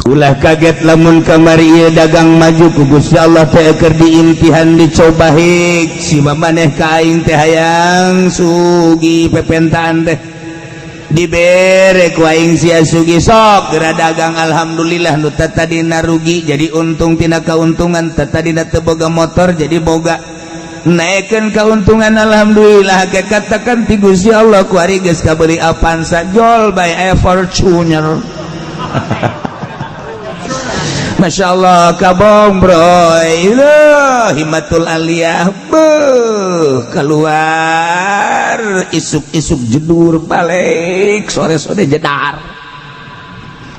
Ulah kaget lamun kamari ieu dagang maju ku Gusti Allah teh keur diimtihan, dicoba hik si maneh ka aing teh hayang sugih, pepentaan teh dibere ku aing sia sugih, sok geura dagang. Alhamdulillah, nu tadina rugi jadi untung, tina keuntungan tadina teu boga motor jadi boga, naikkan keuntungan. Alhamdulillah, ke katakan ti Gusti Allah ku ari geus kabeli Avanza, jol bae aya Fortuner. Masya Allah, kabong bro, himmatul aliyah beuh, keluar isuk-isuk jedur, balik sore-sore jedar.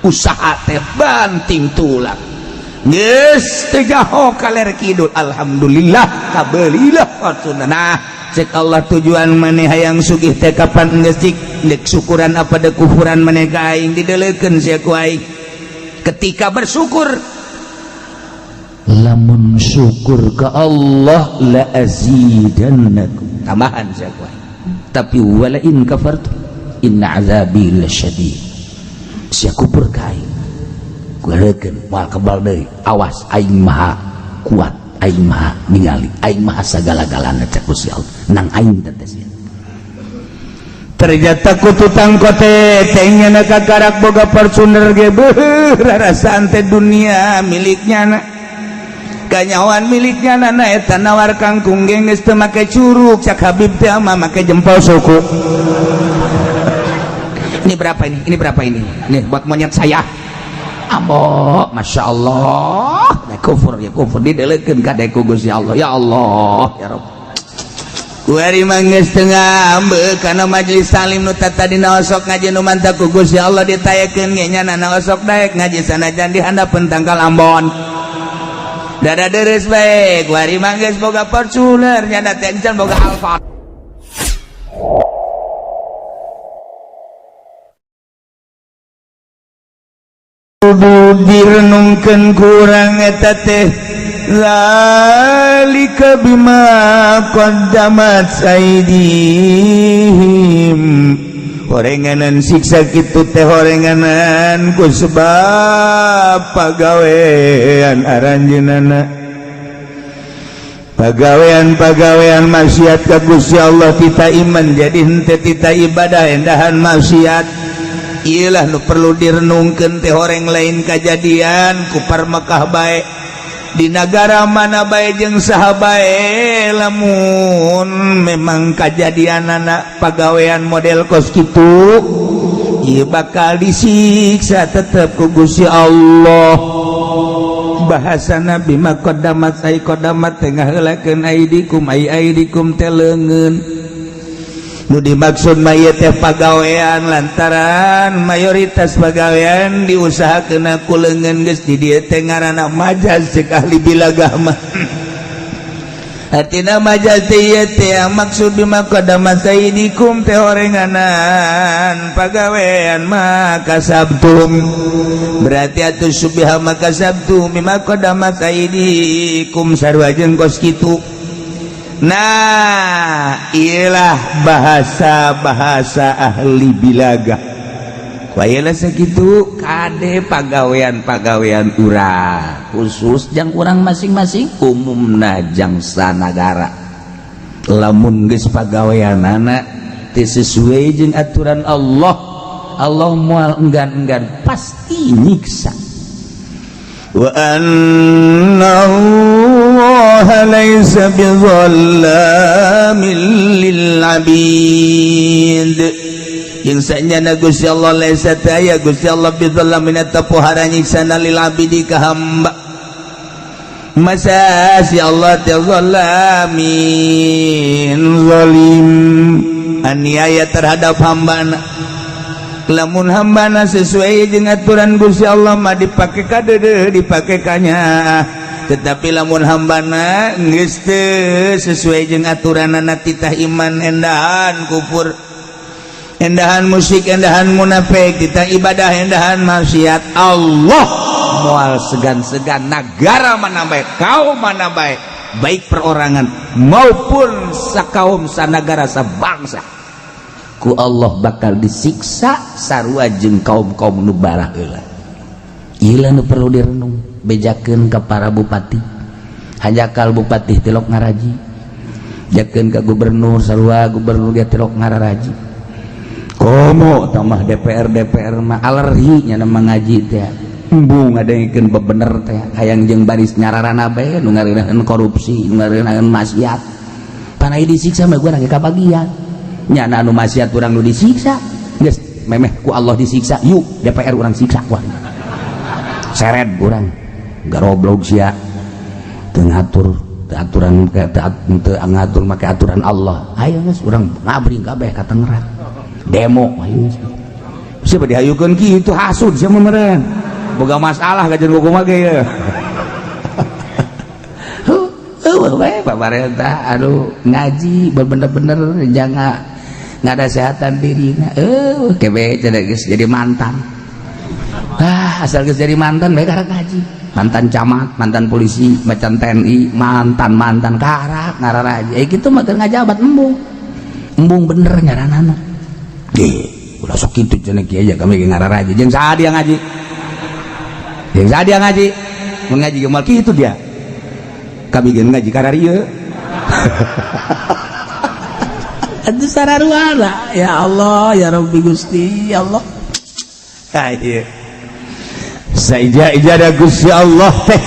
Usaha teh banting tulang geus teu jaho kaler kidul. Alhamdulillah, kabelilah Fortuner. Nah, cek Allah, tujuan maneh hayang sugih teh kapan geus cik dek syukuran apa dek kufuran maneh ka aing? Dideleukeun sia ku aing ketika bersyukur. Lamun syukur ke Allah, la azidannakum, tambahan sia ku aing. Tapi wala in kafartum inna azabi lasyadid. Sia kufur ka aing, gueurekeun moal kebal deui. Awas, aing maha kuat, aing maha ningali, aing maha sagala-galana, cek Gusti Allah. Nang aing teh sia ternyata ku tutang kote teh na kakarak boga Fortuner ge beuh rarasaan teh dunia miliknya na, kanyawan miliknya na. Na eta nawar kangkung ge geus teu make curug, cak Habib teh mah make jempol suku. Ini berapa ini? Ini berapa ini? Nih buat monyet saya. Ambo, Masya Allah. Nah, kufur ya kufur, dideleukeun ka ku Gusti Allah. Ya Allah, ya Rabb. Kuari mah geus teu ngambek kana majelis taklim. Nu tadina osok ngaji, nu mantap ku Gusti Allah ditayekeun ge nya osok daek ngaji sanajan di handapeun tangkal ambon. Dada deres bae, kuari mah geus boga Fortuner, nya teh encan boga Alphard. Kudu direnungkeun kurang eta teh, zalika bima qaddamat aydihim. Horenganan siksa kitu teh horenganan ku sebab pagawean aranjeunana, pagawean-pagawean maksiat ka Gusti Allah. Tita iman jadi henteu, tita ibadah endahan maksiat. Iyalah nu perlu direnungkeun teh, horeng lain kajadian kupar Mekah bae, di negara mana bae jeung saha bae, lamun memang kajadian anak pagawean model kos kitu ieu bakal disiksa tetep ku Gusti Allah. Bahasana bima qaddamat ay qaddamat teh ngaheulakeun, aidikum ay aidikum teh leungeun. Nu dimaksud mah ieu teh pagawean, lantaran mayoritas pagawean diusahakeun ku leungeun. Geus di dieu teh ngaranna majaz, cek ahli bilagah mah. Artina majaz teh ieu teh maksud bima qaddamat aidikum teh horenganan pagawean ma kasabtum, berarti atuh subiha ma kasabtum bima qaddamat aidikum, sarua jeung kos kitu. Nah, iyalah bahasa-bahasa ahli bilagah. Wayalah segitu kade pagawean-pagawean urang, khusus jang urang masing-masing, umumna jang sanagara. Lamun geus pagaweanana teu sesuai jeung aturan Allah, Allah moal enggan-enggan pasti nyiksa. Wa anna Allah laisa bizallamin lil abid, jeung sanyana Gusti Allah laisa taya Gusti Allah bizallamin eta pohara nyiksana lil abidi ka hamba. Masa si Allah teh zalamin, zalim, aniaya terhadap hambana? Lamun hambana sesuai jeung aturan Gusti Allah mah dipake kadeudeut, dipake kanya. Tetapi lamun hambana geus teu sesuai jeung aturanana, titah iman endahan kufur, endahan musyrik, endahan munafik, titah ibadah endahan maksiat, Allah moal segan-segan, negara mana baik, kaum mana baik, baik perorangan maupun sakaum, sanagara, sabangsa, ku Allah bakal disiksa sarua jeung kaum-kaum nu baraheula. Ieu nu perlu direnung, bejakeun ka para bupati, hanjakal bupati tilok ngaraji, jakeun ka gubernur, sarua gubernur ge tilok ngararaji. Komo tambah DPR, DPR mah alergi nya mah ngaji teh, embung ngadengkeun bebener teh, hayang jeung baris nyararana bae nu ngareuneuheun korupsi, nu ngareuneuheun maksiat. Panai disiksa mah urang ge kabagian nyana anu maksiat, urang nu disiksa. Geus memeh ku Allah disiksa, yuk DPR urang siksa. Wah, seret urang, garoblog sia, teu ngatur aturan, teu ngatur make aturan Allah. Ayo geus urang ngabring kabeh ka Tangerang, demo, ayo geus. Siapa dihayukeun kitu, hasud sia mah meureun, boga masalah kajian kumaha ge ya. Heueuh we pamarentah aduh ngaji bener-bener jangan ngadasehatan dirina. Eh, kebe cenah geus jadi mantan. Ah, asal geus jadi mantan bae karak ngaji. Mantan camat, mantan polisi, macan TNI, mantan mantan karak ngararaji. Eh, kitu mah keur ngajabat embung. Embung bener nyaranana. Deh, ulah sok kitu cenah kieu aja kami ge ngararaji. Jeung saha dia ngaji? Jeung saha dia ngaji? Mun ngaji ge moal kitu dia. Kami ge ngaji kararieu. Atuh sararuana ya Allah ya Rabbi Gusti ya Allah. Ha ieu. Saija-ija Gusti Allah teh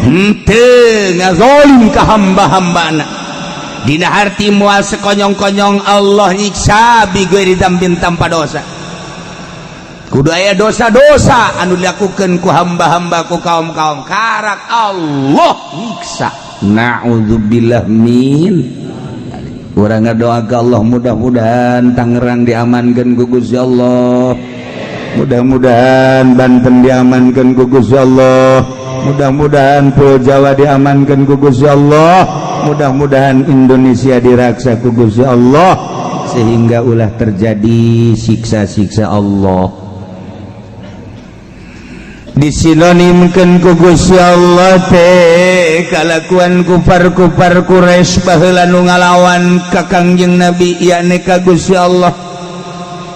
henteu ngazolim ka hamba-hambana. Dina harti moal sekonyong-konyong Allah nyiksa bighairi dzambin, tanpa dosa. Kudu aya dosa-dosa anu dilakukeun ku hamba-hamba, ku kaum-kaum, karak Allah nyiksa. Na'udzubillah min. Urang ngadoa ka Allah, mudah-mudahan Tangerang diamankan ku Gusti Allah. Mudah-mudahan Banten diamankan ku Gusti Allah. Mudah-mudahan Pulau Jawa diamankan ku Gusti Allah. Mudah-mudahan Indonesia diraksa ku Gusti Allah sehingga ulah terjadi siksa-siksa Allah. Disinonimkan ku Gusti Allah teh kalakuan kufar-kufar Quraisy baheula nu ngalawan ka Kangjeng Nabi, yakni ka Gusti Allah,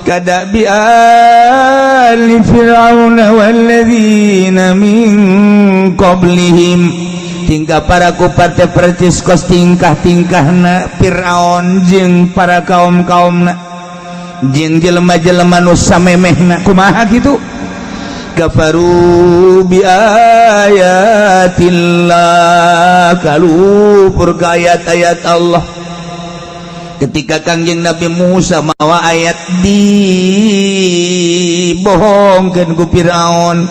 kada'bi ali fir'auna walladzina min qablihim. Tingkah para kufar teh percis kos tingkah-tingkahna Fir'aun jeung para kaum-kaumna jeung jelema-jelema nu samemehna. Kumaha kitu? Kafaru bi ayatillah, kalupur ka ayat-ayat Allah. Ketika Kangjeng Nabi Musa mawa ayat, dibohongkeun ku Firaun,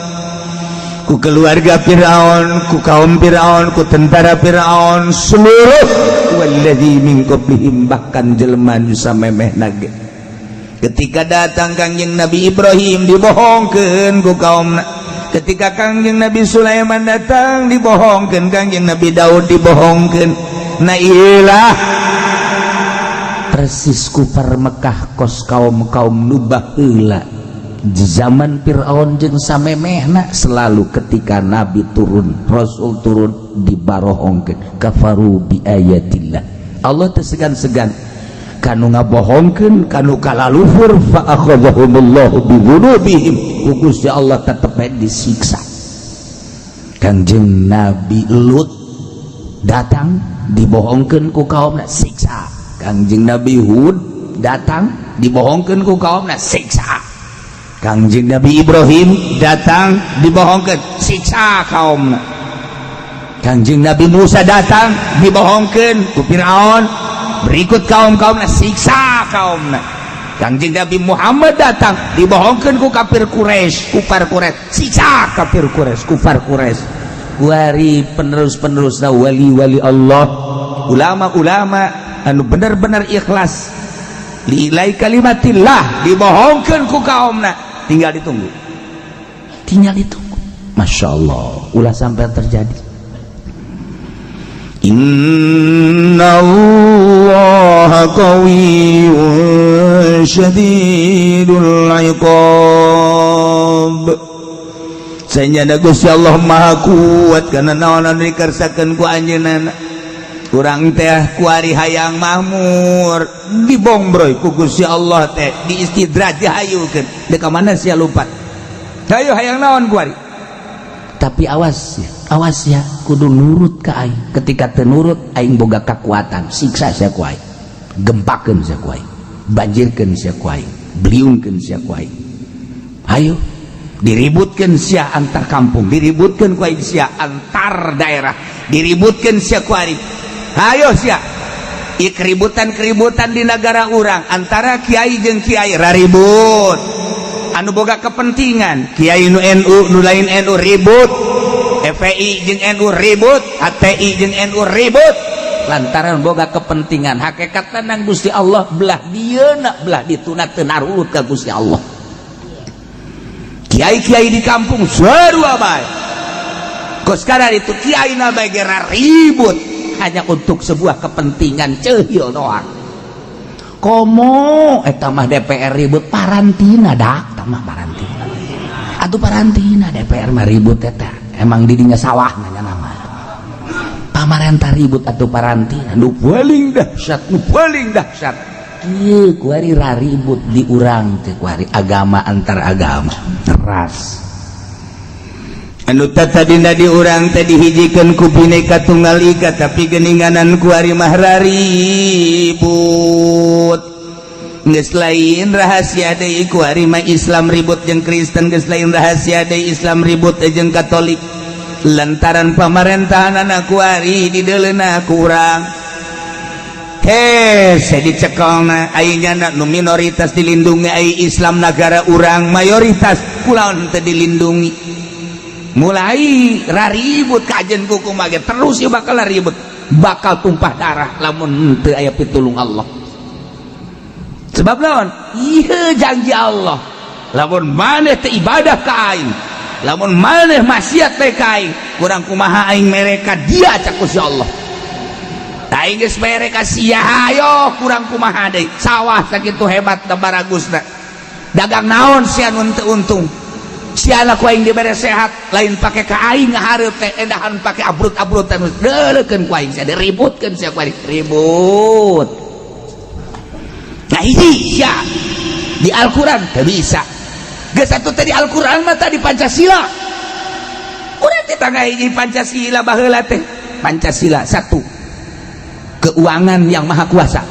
ku keluarga Firaun, ku kaum Firaun, ku tentara Firaun seluruh, walladzi min qablihim, bahkan jelema nu samemehna ge. Ketika datang Kangjeng Nabi Ibrahim, dibohongkeun ku kaumna. Ketika Kangjeng Nabi Sulaiman datang, dibohongkeun. Kangjeng Nabi Daud dibohongkeun. Nah, ilah Persis kufar Mekah kos kaum-kaum nu baheula di zaman Fir'aun jeung samemehna, selalu ketika nabi turun, rasul turun, dibarohongkeun. Kafaru bi ayatillah. Allah teu segan-segan kanu ngabohongkeun, kanu kalaluhur. Fa akhadhahumullahu bi dzunubihim, ku Gusti Allah tetep bae disiksa. Kangjeng Nabi Lut datang, dibohongkeun ku kaumna, siksa. Kangjeng Nabi Hud datang, dibohongkeun ku kaumna, siksa. Kangjeng Nabi Ibrahim datang, dibohongkeun, siksa kaumna. Kangjeng Nabi Musa datang, dibohongkeun ku Firaun berikut kaum-kaumna, siksa kaumna. Kangjeng Nabi Muhammad datang, dibohongkeun ku kafir Quraisy, kufar Quraisy, siksa kafir Quraisy, kufar Quraisy. Wari penerus-penerus wali-wali Allah, ulama-ulama anu bener-bener ikhlas li'ilai kalimatillah, dibohongkeun ku kaumna. Tinggal ditunggu. Tinggal ditunggu. Masya Allah, ulah sampai terjadi. Inna Allah qawiyyun syadidul iqab. Sanyana Gusti Allah Maha Kuat karena naon anu dikersakeun ku anjeunna. Kurang teh kuari hayang mahmur, dibongbroy ku Gusti Allah teh, diistidraj, dihayukeun. Dek ka mana sia lumpat? Hayo, hayang naon kuari? Tapi awas ya, awas ya, kudu nurut ka aing. Ketika teu nurut, aing boga kekuatan siksa sia ku aing, gempakeun sia ku aing, banjirkeun sia ku aing, beliungkeun sia ku aing. Hayo diributkeun sia antar kampung, diributkeun ku aing sia antar daerah, diributkeun sia ku aing. Hayo sia. Keributan-keributan di negara urang antara kiai jeung kiai raribut, anu boga kepentingan kiai nu NU, nu lain NU ribut, FPI jeung NU ribut, HTI jeung NU ribut lantaran boga kepentingan. Hakikat tenang, Gusti Allah belah dieuna, belah dituna, teu narurut ka Gusti Allah. Kiai-kiai di kampung sarua bae. Kos sekarang itu kiai na bae ribut hanya untuk sebuah kepentingan cehil doang. Komo eta mah DPR ribut parantina, dak mah parantina atuh, parantina DPR mah ribut. Eta emang didinya sawah nanya nama pamarentah ribut atau parantina. Nu paling dahsyat, nu paling dahsyat. Kieu kuari raribut di urang teh kuari, agama antar agama, ras. Anu tadina di urang teh dihijikeun ku Bhinneka Tunggal Ika, tapi geninganan kuari mah raribut. Geus lain rahasia deui kuari mah Islam ribut jeung Kristen, geus lain rahasia deui Islam ribut jeung Katolik lantaran pamarentahan anak kuari di deuleuna kurang. Heh, saya dicekelna ayeuna nu minoritas dilindungi, ai Islam negara urang mayoritas kulaon teu dilindungi? Mulai raribut kajen kuku mage terus ya, bakal ribut, bakal tumpah darah lamun teu aya pitulung Allah. Sebab naon? Iya, janji Allah, lamun maneh teu ibadah ka aing, lamun maneh maksiat teh ka aing, kurang kumaha aing mereka dia, cak Gusti Allah. Aing geus mere ka sia, ayo kurang kumaha deui? Sawah sakitu hebat da baragusna, dagang naon sia nu teu untung? Sia ku aing dibere sehat, lain pake ka aing ngahareup teh, endahan pake abrut-abrutan, deuleukeun ku aing sia, diributkeun sia ku aing ribut. Nah, hiji sia di Al-Qur'an teu bisa. Geus atuh teh di Al-Qur'an mah, tadi Pancasila urang teh tangga hiji Pancasila. Baheula teh Pancasila satu, keuangan yang maha kuasa.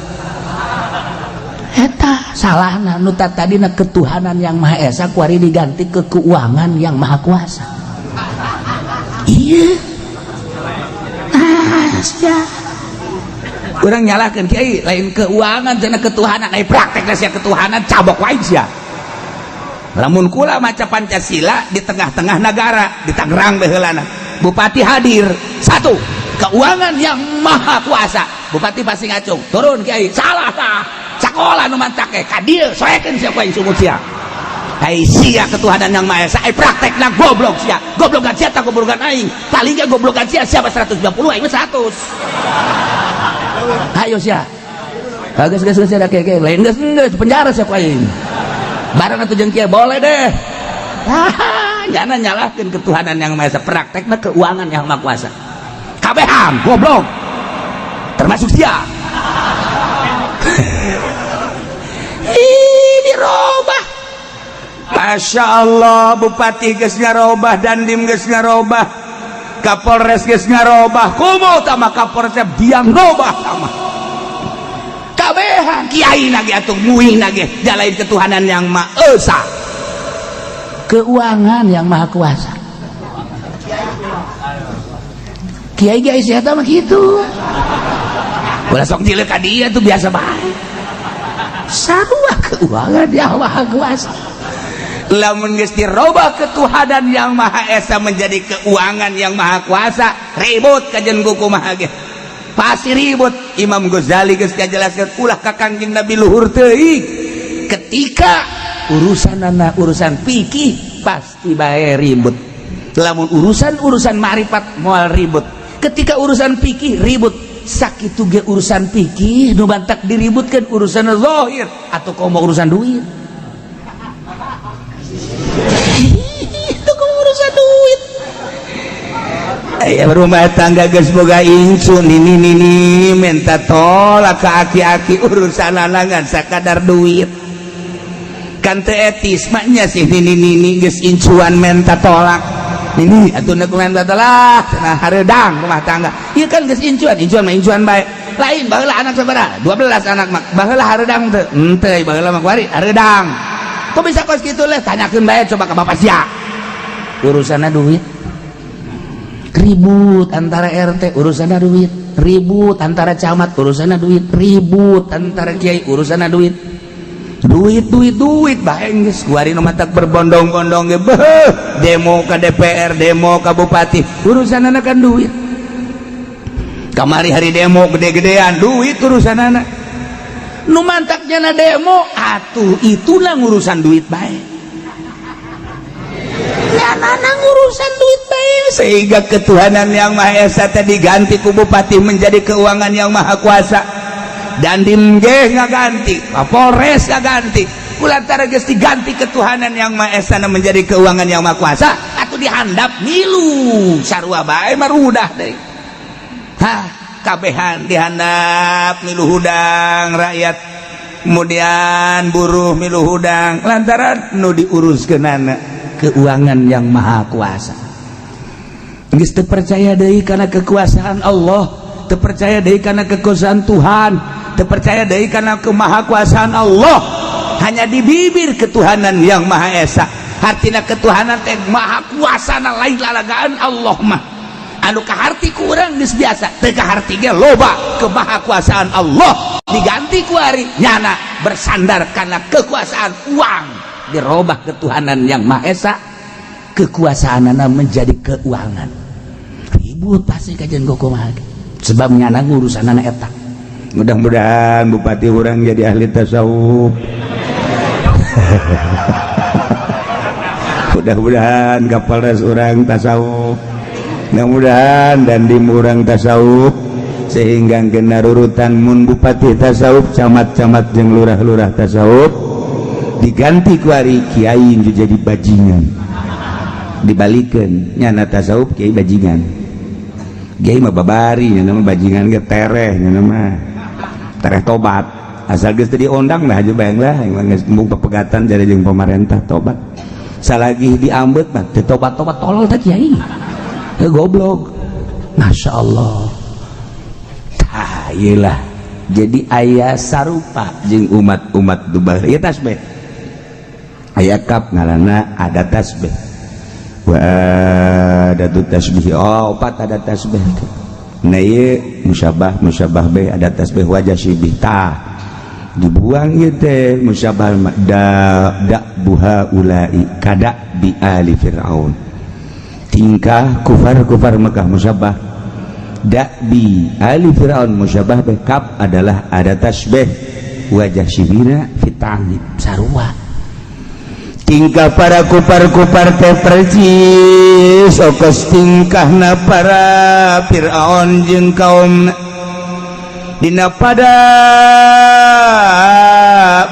Eta salahna, nu tadina ketuhanan yang maha esa kuari diganti ke keuangan yang maha kuasa. Iya, nah sia. Urang nyalahkeun kiai, lain keuangan cenah, ketuhanan. Ai praktekna sia ketuhanan, cabok wae sia. Lamun kula maca Pancasila di tengah-tengah negara di Tangerang baheulana, bupati hadir, satu, keuangan yang maha kuasa, bupati pasti ngacung turun, "Kiai salah." Tah sekolah nu mantak ka dieu, soekeun sia ku aing sumut sia. Hai sia, ketuhanan yang maha esa, ai praktekna goblok sia. Goblokan sia tak goblokan aing, paling ge goblokan sia. Siapa 120, aing mah 100. Ayo sia. Geus, geus, geus, kayak lain, geus, geus penjara sia ku aing bareng atuh jeung kieu, boleh deh. Ah, jangan nyalahkeun ketuhanan yang maha esa, praktekna keuangan yang maha kuasa. Kabehan goblok, termasuk sia. Ih, dirobah. Masya Allah, Bupati geus ngarobah, Dandim geus ngarobah, Kapolres geus ngarobah. Komo tama Kapolres biang robah tama kabehan kiai lagi atau muing lagi jalain ketuhanan yang maha esa. Keuangan yang maha kuasa. Kiai kiai siapa mah gitu. Ulah sok cilik ka dia tuh, biasa bae. Sarua keuangan yang maha kuasa. Lamun geus dirobah ketuhanan yang maha esa menjadi keuangan yang maha kuasa, ribut kajen kuku maha ge pasti ribut. Imam Ghazali geus ngajelaskeun, ulah ka Kangjeng Nabi luhur teuing, ketika urusan anak urusan fikih pasti bae ribut. Lamun urusan-urusan ma'rifat moal ribut, ketika urusan fikih ribut. Sakitu ge urusan fikih nu bantak diributkan urusan zahir atau komo urusan duit. Itu komo urusan duit. Aya rumah tangga geus boga incu, nini nini minta tolak ke aki-aki, urusan ngan sakadar duit. Kan teu etis maknya sih nini nini geus incuan menta tolak. Nini atuh nek menta tolak cenah hareudang rumah tangga. Ieu kan geus incuan, incuan mah incuan bae. Lain baheula anak sabaraha? 12 anak mah. Baheula hareudang teu? Henteu, baheula mah kuari hareudang. Kok bisa kos kitu leh? Tanyakeun bae coba ke bapak sia. Urusanna duit. Ribut antara RT urusanna duit, ribut antara camat urusanna duit, ribut antara kiai urusanna duit. Duit duit duit bae geus kuari nu matak berbondong-bondong ge beuh, demo ka DPR, demo ka bupati, urusanna kan duit. Kamari hari demo gede-gedean, duit urusanna. Nu mantaknya na demo atuh itulah ngurusan duit bae. Nyanana ngurusan duit bae sehingga ketuhanan yang Maha Esa tadi diganti ku bupati menjadi keuangan yang Maha Kuasa. Dandim ge ngaganti, Kapolres ngaganti. Kulantara geus diganti ketuhanan yang Maha Esa menjadi keuangan yang Maha Kuasa, atuh dihandap milu sarua bae marudah deui. Hah, kabehan dihandap milu hudang rakyat, kemudian buruh milu hudang lantaran nu diuruskeunana keuangan yang Maha Kuasa. Geus teu percaya deui kana kekuasaan Allah, teu percaya deui kana kekuasaan Tuhan, teu percaya deui kana kemahakuasaan Allah. Hanya di bibir ketuhanan yang Maha Esa. Artina ketuhanan teh maha kuasana lain lalagaan Allah mah. Anu kaharti ku urang geus biasa, teu kaharti ge loba kemahakuasaan Allah diganti ku ari nyana bersandar karena kekuasaan uang, dirobah ketuhanan yang Maha Esa, kekuasaanana menjadi keuangan. Ribut pasti kajian kumaha sebab nyana urusanana eta. Mudah-mudahan bupati urang jadi ahli tasawuf. Mudah-mudahan Kapolres urang tasawuf. Mudah-mudahan dandim urang tasawuf sehingga kena rurutan mun bupati tasawuf, camat-camat jeung lurah-lurah tasawuf, diganti ku ari kiai jadi bajingan. Dibalikeun nyana tasawuf kiai bajingan. Kiai mah babari nyana mah bajingan ge tereh nyana mah. Tereh tobat. Asal geus teu diondang lah aja bayang lah emang geus embung pepegatan jadi jeung pemerintah tobat. Salagi diambet mah teu tobat-tobat tolol teh kiai. Goblok. Masya Allah. Tah ieu lah. Jadi aya sarupa jeung umat-umat Dubai. Ieu tasbih. Aya kap ngaranna ada tasbih. Wa adatu tasbih. Oh, opat ada tasbih. Nah ieu musyabah musyabah be ada tasbih wajah syibih. Tah dibuang ieu teh musyabah da da buha ulai kada bi ali fir'aun. Tingkah kufar-kufar Mekah musyabah dakbi ali Fir'aun musyabah bekap adalah ada tasbih wajah syibina fitanib sarua tingkah para kupar-kupar teh percis okos tingkahna para Fir'aun jeung kaum dina pada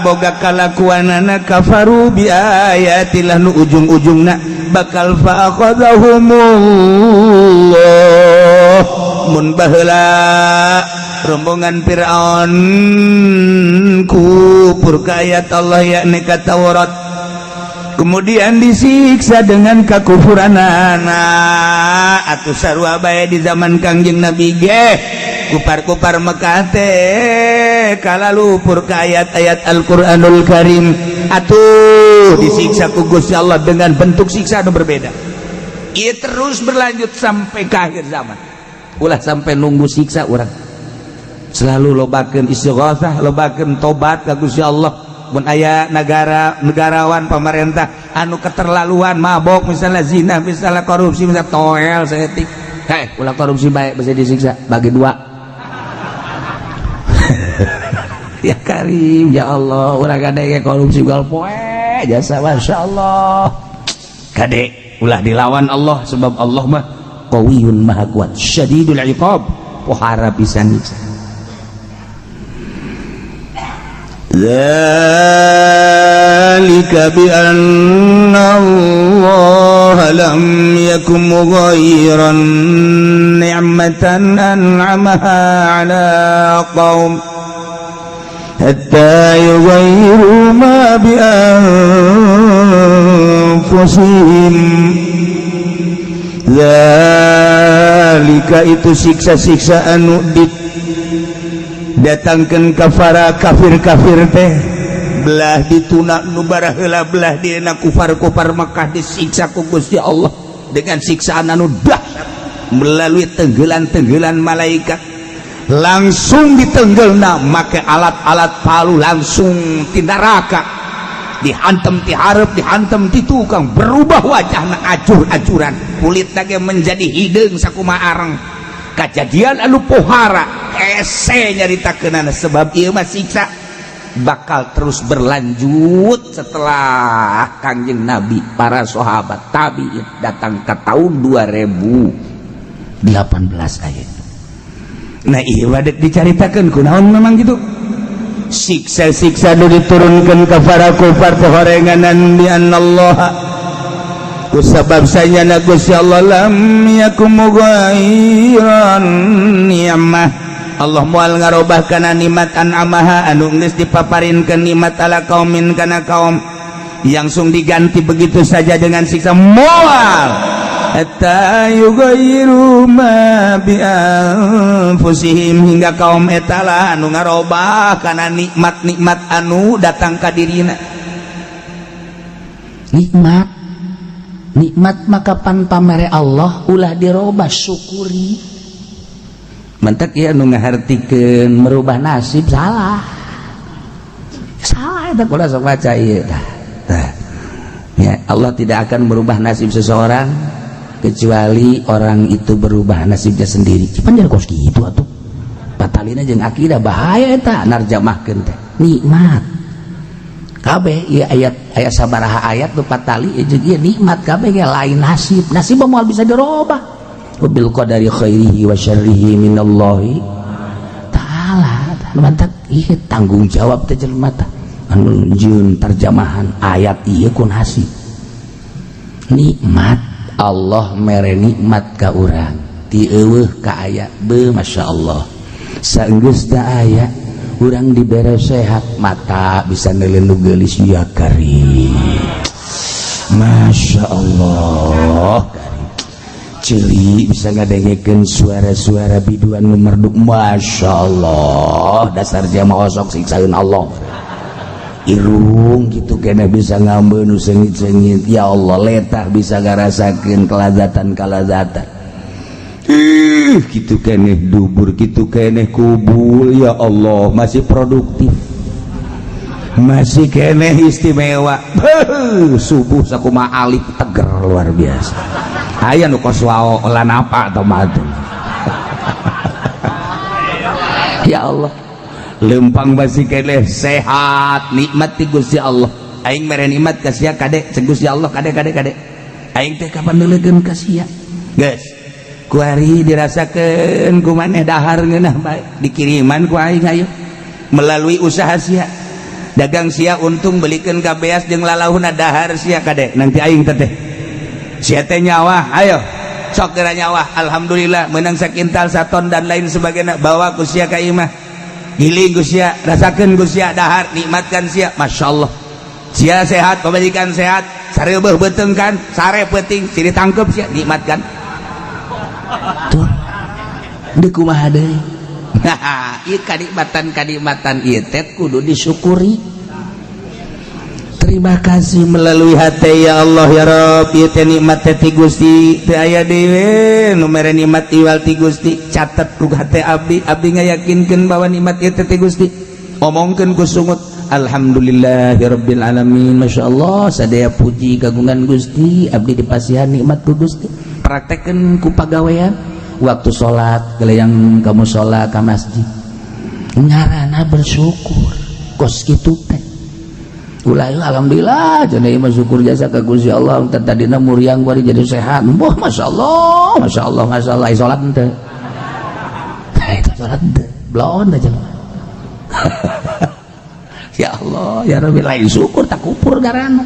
boga kalakuanana kafaru bi ayatillah nu ujung-ujungna bakal fa akhadhahumullah. Mun baheula rombongan Fir'aun kufur ka ayat Allah yakni ka Taurat, kemudian disiksa dengan kakufuranana atuh sarua bae di zaman Kangjeng Nabi ge kupar-kupar Mekah teh kalalupur ka ayat-ayat Al-Qur'anul Karim atuh disiksa ku Gusti Allah dengan bentuk siksa anu berbeda. Ia terus berlanjut sampai ke akhir zaman. Ulah sampai nunggu siksa urang. Selalu lobakeun istighatsah, lobakeun tobat ka Gusti Allah. Mun aya negara negarawan pemerintah anu keterlaluan mabok misalnya, zina misalnya, korupsi misalnya, toel saeutik. Heh, ulah korupsi baik bisa disiksa bagi dua. Ya Karim, ya Allah, urang kade korupsi gal poe jasa Masya Allah. Kade ulah dilawan Allah sebab Allah mah qawiyun maha kuat, syadidul iqab, pohara pisan nyiksa. ذلك بأن الله لم يكن مغيرا نعمة أنعمها على قوم. Hatta yughayyiru ma bi anfusihim. Zalika itu siksa-siksa anu didatangkeun ka para kafir-kafir teh, belah dituna nu baraheula, belah dieuna kufar-kufar Makkah disiksa ku Gusti Allah dengan siksaan anu dahsyat melalui tenggelan-tenggelan malaikat, langsung ditenggelna make alat-alat palu, langsung ti neraka dihantem ti hareup, dihantem ti tukang, berubah wajahna acur-acuran, kulit ge menjadi hideung sakumaha areng. Kejadian anu pohara hese nyaritakeunana, sebab ieu mah siksa bakal terus berlanjut setelah Kangjeng Nabi, para sahabat, tabiin, datang ke tahun 2018 ayat. Nah, iya wadek dicaritakan kunaon memang gitu siksa-siksa nu diturunkan ke para kufar teh horenganan bi annallaha, kusabab sanyana Gusti Allah, lam yakum mughayyiran ni'mah, Allah moal ngarobah kana nikmat, an'amaha anu geus dipaparinkeun nikmat, ala kaumin kana kaum, langsung diganti begitu saja dengan siksa, moal, hatta yughayyiru ma bi anfusihim, hingga kaum eta lah anu ngarobah kana nikmat-nikmat anu datang ka dirina. Nikmat, nikmat maka pan pamere Allah ulah dirobah, syukuri. Mantak ya nu ngahartikeun merubah nasib salah, salah eta. Kula sok baca ieu tah. Tah. Ya, Allah tidak akan merubah nasib seseorang kecuali orang itu berubah nasibnya sendiri. Pan jadi kos kitu atuh. Patalina jeung akidah bahaya eta narjamahkeun teh. Nikmat kabeh ieu ayat, ayat sabaraha ayat nu patali jeung ieu nikmat kabeh ge lain nasib. Nasib moal bisa dirobah. Bil qadari khairihi wa syarrihi minallahi ta'ala. Mantak ieu tanggung jawab teh jelema tah anu jeung terjemahan ayat ieu ku nasib. Nikmat, Allah mere nikmat ka urang ti eueuh ka aya be, Masya Allah. Saenggeus da aya, urang dibere sehat, mata bisa neuleun nu geulis, ya karim, Masya Allah. Ceuli bisa ngadengekeun suara-suara biduan nu merdu, Masya Allah. Dasar jama osok siksaeun Allah. Irung gitu kena bisa ngambil nu seungit-seungit, ya Allah. Letah bisa ngarasakeun kelazatan-kelazatan. Ih, gitu keneh dubur, gitu keneh kubul, ya Allah, masih produktif, masih keneh istimewa. Beuh, subuh sakumaha alif teger, luar biasa. Aya nu kos wao olah napa atau matu. Ya Allah, lempang masih keneh sehat, nikmat ti Gusti Allah. Aing mere nikmat ka sia, kade, cek Gusti Allah, kade, kade, kade, aing teh kapan neulekeun ka sia? Geus kuari dirasakeun ku maneh dahar ngeunah bae dikiriman ku aing. Ayo melalui usaha sia, dagang sia untung, belikeun ka beas jeung lalahuna, dahar sia. Kade, nanti aing teh sia teh nyawa, ayo sok geura nyawa, alhamdulillah menang sakintal, saton, dan lain sebagainya, bawa ku sia ka imah, giling ku sia, rasakeun ku sia dahar, nikmatkan sia. Masya Allah, sia sehat, pamajikan sehat, sareubeuh beuteung kan sare peuting sini tangkep sia, nikmatkan. Tuh deui kumaha deui? Ieu kanikmatan, kanikmatan ieu teh kudu disyukuri. Terima kasih melalui hati, ya Allah, ya Rob, ieu teh nikmat teh ti Gusti, teu aya deui nu mere nikmat iwal ti Gusti. Catet ku hate abdi, abdi ngayakinkeun bahwa nikmat ieu teh ti Gusti. Omongkeun ku sungut, alhamdulillahirabbil alamin, Masya Allah, sadaya puji kagungan Gusti, abdi dipasihan nikmat ku Gusti. Praktekkeun ku pagawean, waktu salat yang kamu sholat ke masjid, ngarana bersyukur kos kitu teh. Ulah, alhamdulillah cenah, mah syukur jasa ka Gusti Allah, tadina muriang bari jadi sehat. Wah, Masya Allah, Masya Allah, Masya Allah. Salat henteu? Itu salat henteu? Belon aja. Ya Allah, ya Rabbi, lain syukur tak kupur garana.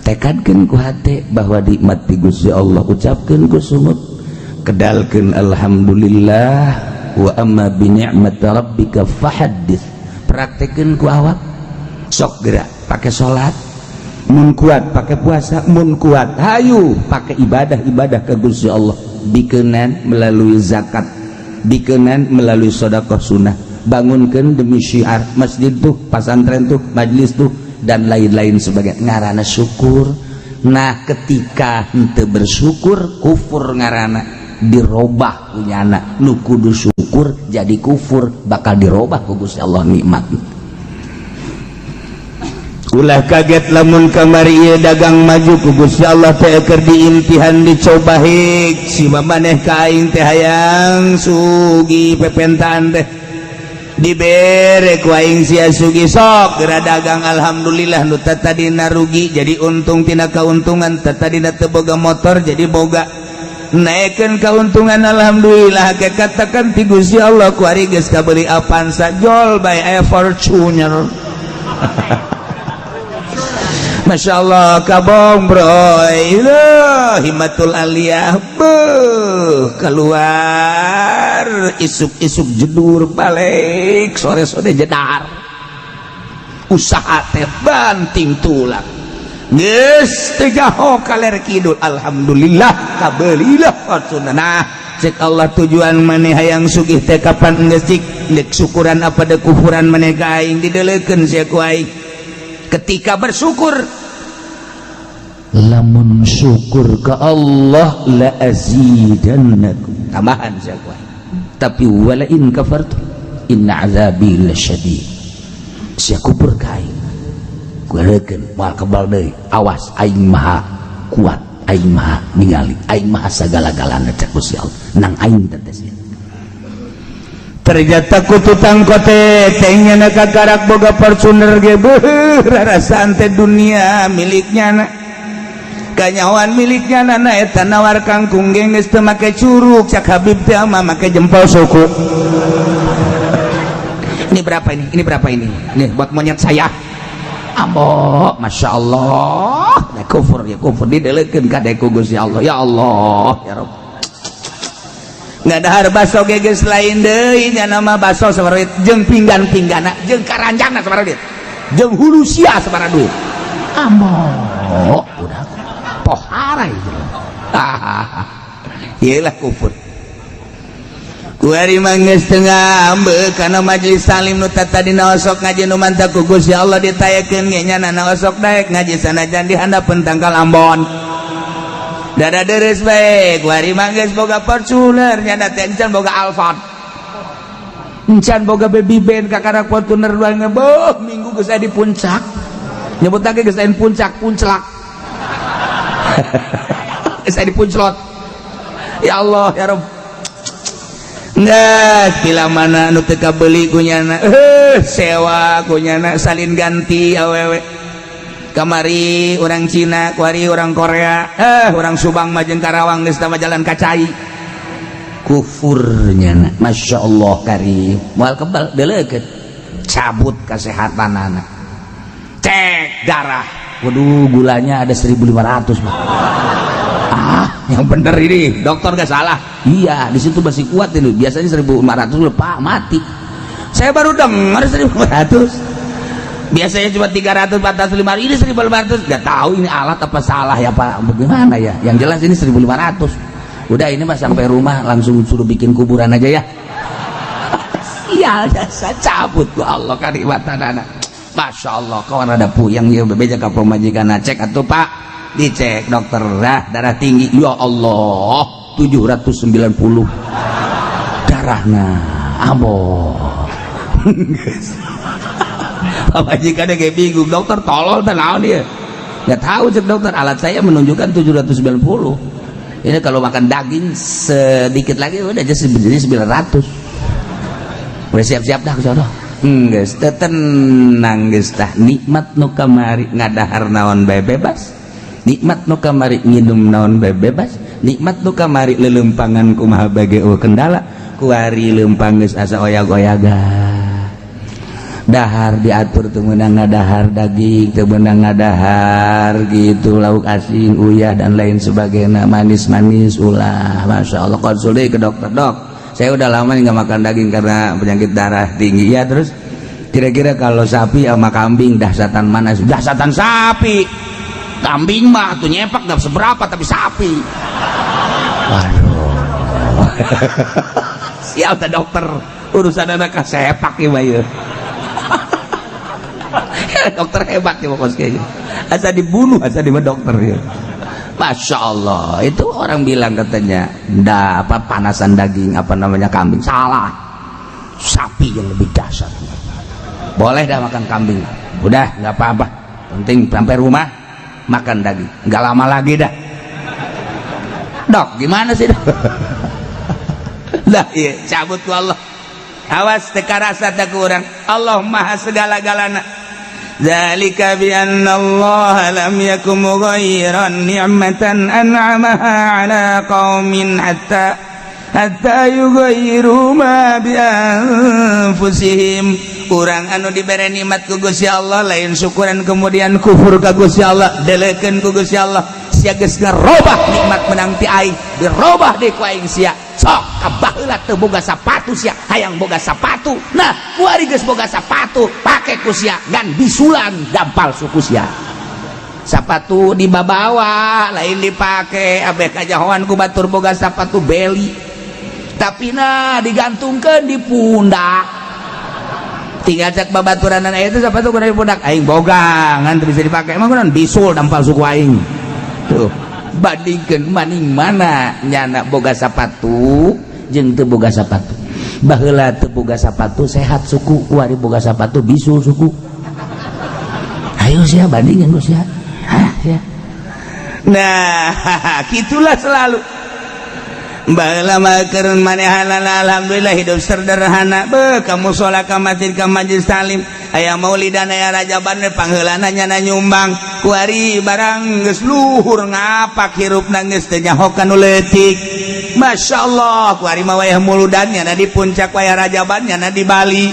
Tekadkeun ku hate bahwa nikmat ti Gusti Allah, ucapkeun ku sungut, kedalkeun alhamdulillah, wa amma bi ni'mati rabbika fahaddits. Dipraktekeun ku awak, sok gerak pakai salat mun kuat, pakai puasa mun kuat, hayu pakai ibadah-ibadah ke Gusti Allah, dikenan melalui zakat, dikenan melalui sodakoh sunnah, bangunkan demi syiar masjid tuh, pasantren tuh, majlis tuh, dan lain-lain sebagai ngarana syukur. Nah, ketika henteu bersyukur, kufur ngarana, dirobah punya anak nu kudu syukur jadi kufur, bakal dirobah ku Gusti Allah nikmat. Ulah kaget lamun kamari ieu dagang maju ku Gusti Allah teh keur diimtihan, dicoba hik si maneh ka aing teh hayang sugih, pepentaan teh dibere ku aing sia sugih, sok geura dagang. Alhamdulillah, nu tadina rugi jadi untung, tina keuntungan, tadina teu boga motor jadi boga, naikkan keuntungan. Alhamdulillah, ke katakan ti Gusti Allah ku ari geus kabeli Avanza, jol bae aya Fortuner. Masya Allah, kabong bro, himatul aliyah beuh, keluar isuk-isuk jedur, balik sore-sore jedar, usaha teh banting tulang, geus teu jaho kaler kidul. Alhamdulillah, kabelilah Fortuner. Nah, cek Allah, tujuan maneh hayang sugih teh kapan geus cik dek syukuran apa dek kufuran maneh ka aing? Dideleukeun sia ku aing ketika bersyukur. Lamun syukur ke Allah, la azidannakum, tambahan sia ku aing. Tapi wala in kafartum inna azabi lasyadid. Sia kufur ka aing, gueurekeun moal kebal deui. Awas, aing maha kuat, aing maha ningali, aing maha sagala-galana, cek Gusti Allah nang aing teh sia. Ternyata ku tutang kote teh na kakarak boga Fortuner ge beuh, rarasaan teh dunia miliknya na, kanyawan miliknya na. Eta nawar kangkung ge geus teu make curug, cak Habib teh mah make jempol suku. Ini berapa ini? Ini berapa ini? Nih buat monyet saya. Ambo, masya Allah. Nah, kufur ya kufur, didelekeun ka ku Gusti Allah. Ya Allah, ya Rabb. Nggak dahar baso ge geus lain deui nya, nama baso sabaraha duit, jeung pinggan-pinggana jeung karanjangna sabaraha duit, jeung hulu sia sabaraha duit. Ambo, udah pohara itu. Iyalah, kufur. Kuari mah geus teu ngambek kana majelis taklim, nu tadina osok ngaji, nu mantap ku Gusti Allah ditayakeun ge nya na osok daek ngaji sanajan di handapeun tangkal ambon. Dada deres bae. Kuari mah geus boga Fortuner, nya teh encan boga Alphard, encan boga Baby Band, kakara Fortuner dua beuh minggu geus aya di puncak, nyebut lagi geus aya di puncak, punclak, geus aya di punclot. Ya Allah, ya Rabb. Nggak, bila mana nu teu kabeli kunyana, sewa kunyana, salin ganti awewe. Kamari orang Cina, kuari orang Korea, orang Subang mah jeung Karawang geus tama jalan kacai. Kufurnya na. Masya Allah karim. Moal kebal deleukeun. Cabut kesehatan anak. Cek darah. Waduh, gulanya ada 1500, Pak. Ah, yang bener ini, dokter gak salah. Iya, di situ masih kuat ini. Biasanya 1500 udah, Pak, mati. Saya baru dengar 1500. Biasanya cuma 300, 400, 500, ini 1500. Gak tahu ini alat apa salah ya, Pak. Bagaimana ya? Yang jelas ini 1500. Udah, ini mah sampai rumah langsung suruh bikin kuburan aja ya. Sial, jasa cabut ku Allah kanikmatan anak. Masya Allah, kawan ada puyeng ya, bebeja ka pamajikan, cek atuh, Pak. Dicek dokter, dah darah tinggi. Ya Allah, 790 darahna. Ambo. Pamajikan kayak bingung, dokter tolol teh naon dia? Nggak tahu, cek dokter, alat saya menunjukkan 790. Ini kalau makan daging sedikit lagi udah aja jadi 900. Udah siap-siap dah ke sono. Geus teu tenang geus tah nikmat nu kamari, ngadahar naon bae bebas. Nikmat nu kamari, nginum naon bae bebas. Nikmat nu kamari, lelempangan kumaha bage eueuh kendala. Kuari lempang geus asa oyag-oyaga. Dahar diatur, teu meunang ngadahar daging, teu meunang ngadahar gitu lauk asin, uyah, dan lain sebagainya, manis-manis ulah. Masya Allah, konsul deui ke dokter, "Dok, saya udah lama nggak makan daging karena penyakit darah tinggi." Ya terus Kira-kira kalau sapi sama kambing dahsyatan mana? Dahsyatan sapi. Kambing mah tuh nyepak gak seberapa, tapi sapi. Waduh. Siap tak, dokter? Urusan anak sepak ya, ya. Dokter hebat ya pokoknya. Asa dibunuh, asa di dokter ya. Masya Allah, itu orang bilang katanya, ndak apa panasan daging apa namanya kambing, salah. Sapi yang lebih dahsyat. Boleh dah makan kambing, udah nggak apa-apa. Penting sampai rumah makan daging. Nggak lama lagi dah. Dok, gimana sih, dok? Lah iya, cabut ku Allah. Awas teu karasa tak kurang. Allah maha segala-galana. Zalika bi anna Allah lam yakum mughayyiran ni'matan an'amaha ala qaumin hatta hatta yughayyiru ma bi anfusihim. Urang anu dibere nikmat ku Gusti Allah lain syukuran, kemudian kufur ka Gusti Allah, delekeun ku Gusti Allah. Sia geus ngarobah nikmat menang ti aing, dirobah deui ku aing sia. Sok ka baheula teu boga sapatu, sia hayang boga sapatu. Nah, kuari geus boga sapatu, pake ku sia ngan bisulan dampal suku sia. Sapatu dibabawa, lain dipake. Abeh kajahoan ku batur boga sapatu beli, tapi nah digantungkeun di pundak. Tinggal cek babaturan itu, sepatu kudu di pundak, aing boga ngan teu bisa dipake. Emang kunaon? Bisul dampal suku aing. Tuh, bandingkeun maning mana nyana boga sapatu jeung teu boga sapatu. Baheula teu boga sapatu sehat suku, kuari boga sapatu bisul suku. Ayo sia bandingkeun ku sia. Hah, sia. Nah, gitulah selalu. Baheula mah keur manehanana alhamdulillah hidup sederhana. Be ka musola, ka masjid, ka majlis taklim, aya maulidan, aya rajaban we pangheulana nyana nyumbang. Kuari barang geus luhur ngapak, hirupna geus teu nyaho ka nu leutik. Masya Allah, kuari mah wayah muludan nyana di puncak, wayah rajaban nyana di Bali.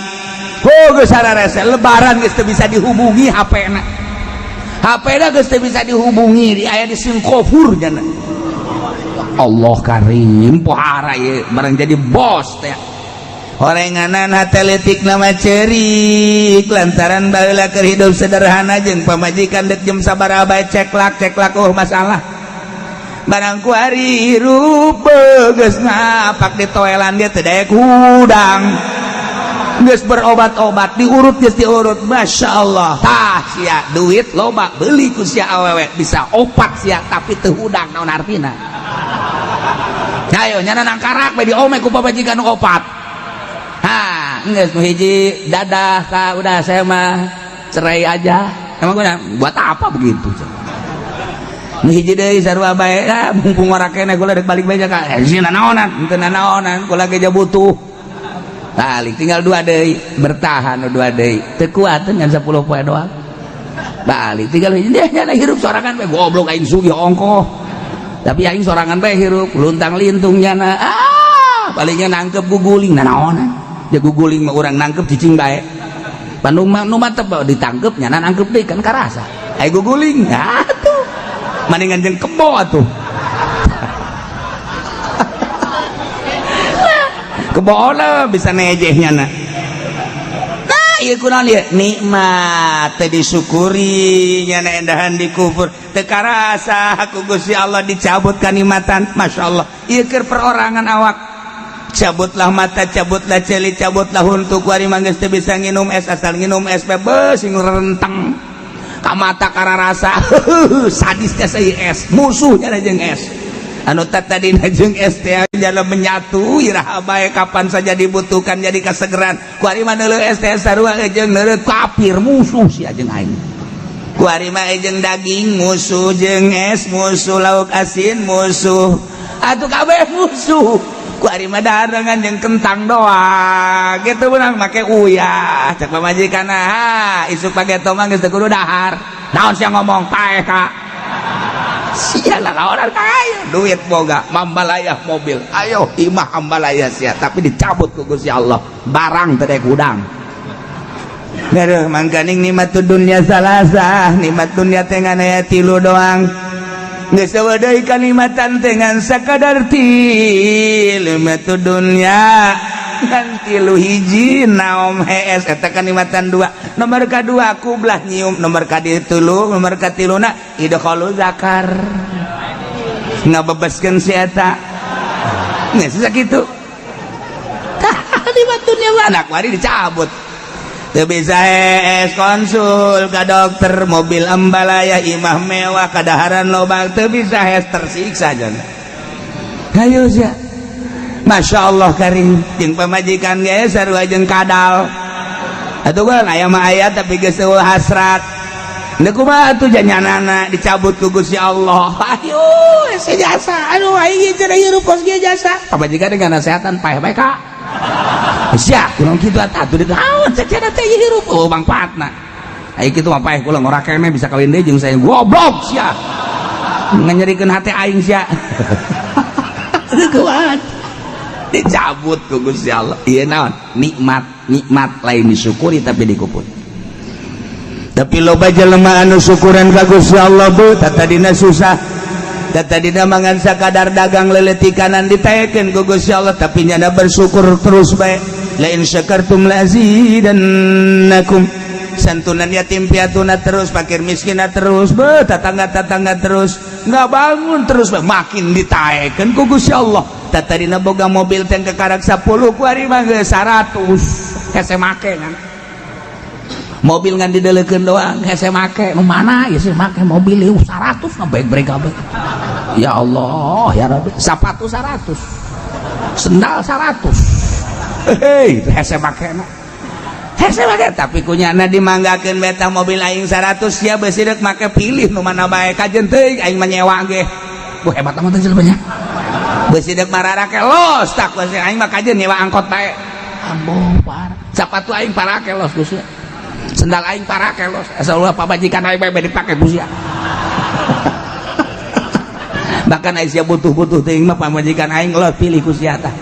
Oh, geus sararese lebaran geus teu bisa dihubungi HP-na. HP-na geus teu bisa dihubungi, di aya di Singapura nyana. Allah karim, pohara ye barang jadi bos teh. Orenganan hate leutik nama cerik lantaran baheula keur hidup sederhana jeung pamajikan dek jam sabaraha bae ceklak ceklak, oh masalah. Barang kuari hirup geus ngapak di toelan, dia teu daek hudang, geus berobat-obat, diurut, geus diurut. Masya Allah, tah sia duit loba, beli ku sia awewe bisa opat sia, tapi teu hudang, naon artina? Ayo nyana nangkarak bae diome ku pamajikan nu opat. Ha, geus nu hiji dadah ka, udah saya mah cerai aja. Emang guna buat apa begitu? Nu hiji deui sarua bae, ah mumpung ora keneh kula dek balik bae ka sini, nanaonan teu nanaonan, kula ge butuh. Balik tinggal dua deui, bertahan nu dua deui. Teu kuat ngan 10 poe doang. Balik tinggal hiji, dia nyana hirup sorangan bae, goblok aing sugih ongkoh. Tapi aing sorangan bae hirup luntang lintung nyana. Ah, palingnya nangkep guguling, nanaonan. Ya guguling mah urang nangkep cicing bae. Bandung mah nu mantep ditangkep nyana nangkep deui kan karasa. Ai guguling, ah tuh. Mendingan jeung kebo atuh. Kebo bisa nejehnya nah. Nah, ieu kunaon ieu? Nikmat teu disyukuri, nyana endahan dikufur. Teu karasa ku Gusti Allah dicabut kanikmatan. Masya Allah. Ieu keur perorangan awak. Cabutlah mata, cabutlah ceuli, cabutlah huntu, kuari mah geus teu bisa nginum es, asal nginum es bae sing renteng. Ka mata kararasa sadisnya saya es, musuhnya jeung es. Anu tadi jeung es teh jalan menyatu iraha bae, kapan saja dibutuhkan jadi kasegeran. Kuari mah neuleuh es teh sarua jeung neuleuh kafir, musuh sia jeung aing. Kuari mah jeung daging musuh, jeung es musuh, lauk asin musuh, atuh kabeh musuh. Kuari mah darengan jeung kentang doang gitu, menang make uyah. Cek pamajikan, ah isuk pake tomang geus teu kudu dahar. Naon sia ngomong, paeh ka sia lah. Orang kaya duit boga, mambalayah mobil, ayo imah ambalaya sia, tapi dicabut ku Gusti Allah barang teu hudang. Aduh, mangkaning nikmat dunia salasah, nikmat dunia teh ngan aya tilu doang. Geus eueuh deui kanikmatan teh ngan sakadar tilu nikmat dunia. Ngan tilu hiji naom hees eta kanikmatan dua. Nomor kadua kublah nyium, nomor katilu, nomor katiluna idkhalu zakar. Ngabebaskeun si eta. Geus sakitu. Nikmat dunia mah anak mari dicabut. Teu bisa hees konsul ka dokter, mobil ambalaya, imah mewah, kadaharan loba, teu bisa hees, tersiksa jan. Hayu sia. Masya Allah karim jeung pamajikan ge sarua jeung kadal. Atuh kan aya mah aya, tapi geus eueuh hasrat. Deuk kumaha atuh janyanana dicabut ku Gusti Allah. Ayo hese jasa. Aduh, aing cenah hirup kos kieu jasa. Pamajikan dengan nasehatan paeh bae ka. Sia, kunaon kitu atuh, deuk naon cenah teh hirup? Oh, mangfaatna. Aing kitu mah paeh kula ngora keneh bisa kawin deui jeung saya. Goblok sia. Nganyerikeun hate aing sia. Kuat. Dicabut ku Gusti Allah. Ieu naon? Nikmat, nikmat lain disyukuri tapi dikupur. Tapi loba jelema anu syukuran ka Gusti Allah bu, tadina susah. Tadina mangan sakadar dagang leuleutikanan, ditaekeun ku Gusti Allah, tapi nyana bersyukur terus bae. La in syakartum la azidannakum. Santunan yatim piatuna terus, fakir miskina terus, be tetangga-tetangga terus, nggak bangun terus bae, makin ditaekeun ku Gusti Allah. Tadina boga mobil teh kekarak 10, ku ari mah geus 100. Hese make kan. Mobil ngan dideleukeun doang, hese make. Nu mana ya sih make mobil ieu 100 ngebrek-brek kabeh. Ya Allah, ya Rabbi. Sepatu 100. Sendal 100. Hei, hese make na. Hese make, tapi kunyana dimanggakeun beta mobil aing 100 sia beusi deuk make, pilih nu mana bae, kajen teuing aing mah nyewa ge. Wah, hebat amat jelema nya. Beusi deuk mararake los tak beusi aing mah kajen nyewa angkot bae. Ambo parah. Sepatu aing parake los Gusti. Sendal aing parake los. Asal ulah pamajikan aing bae dipake Gusti. Bahkan aing sia butuh-butuh teuing mah pamajikan aing los, pilih ku sia tah.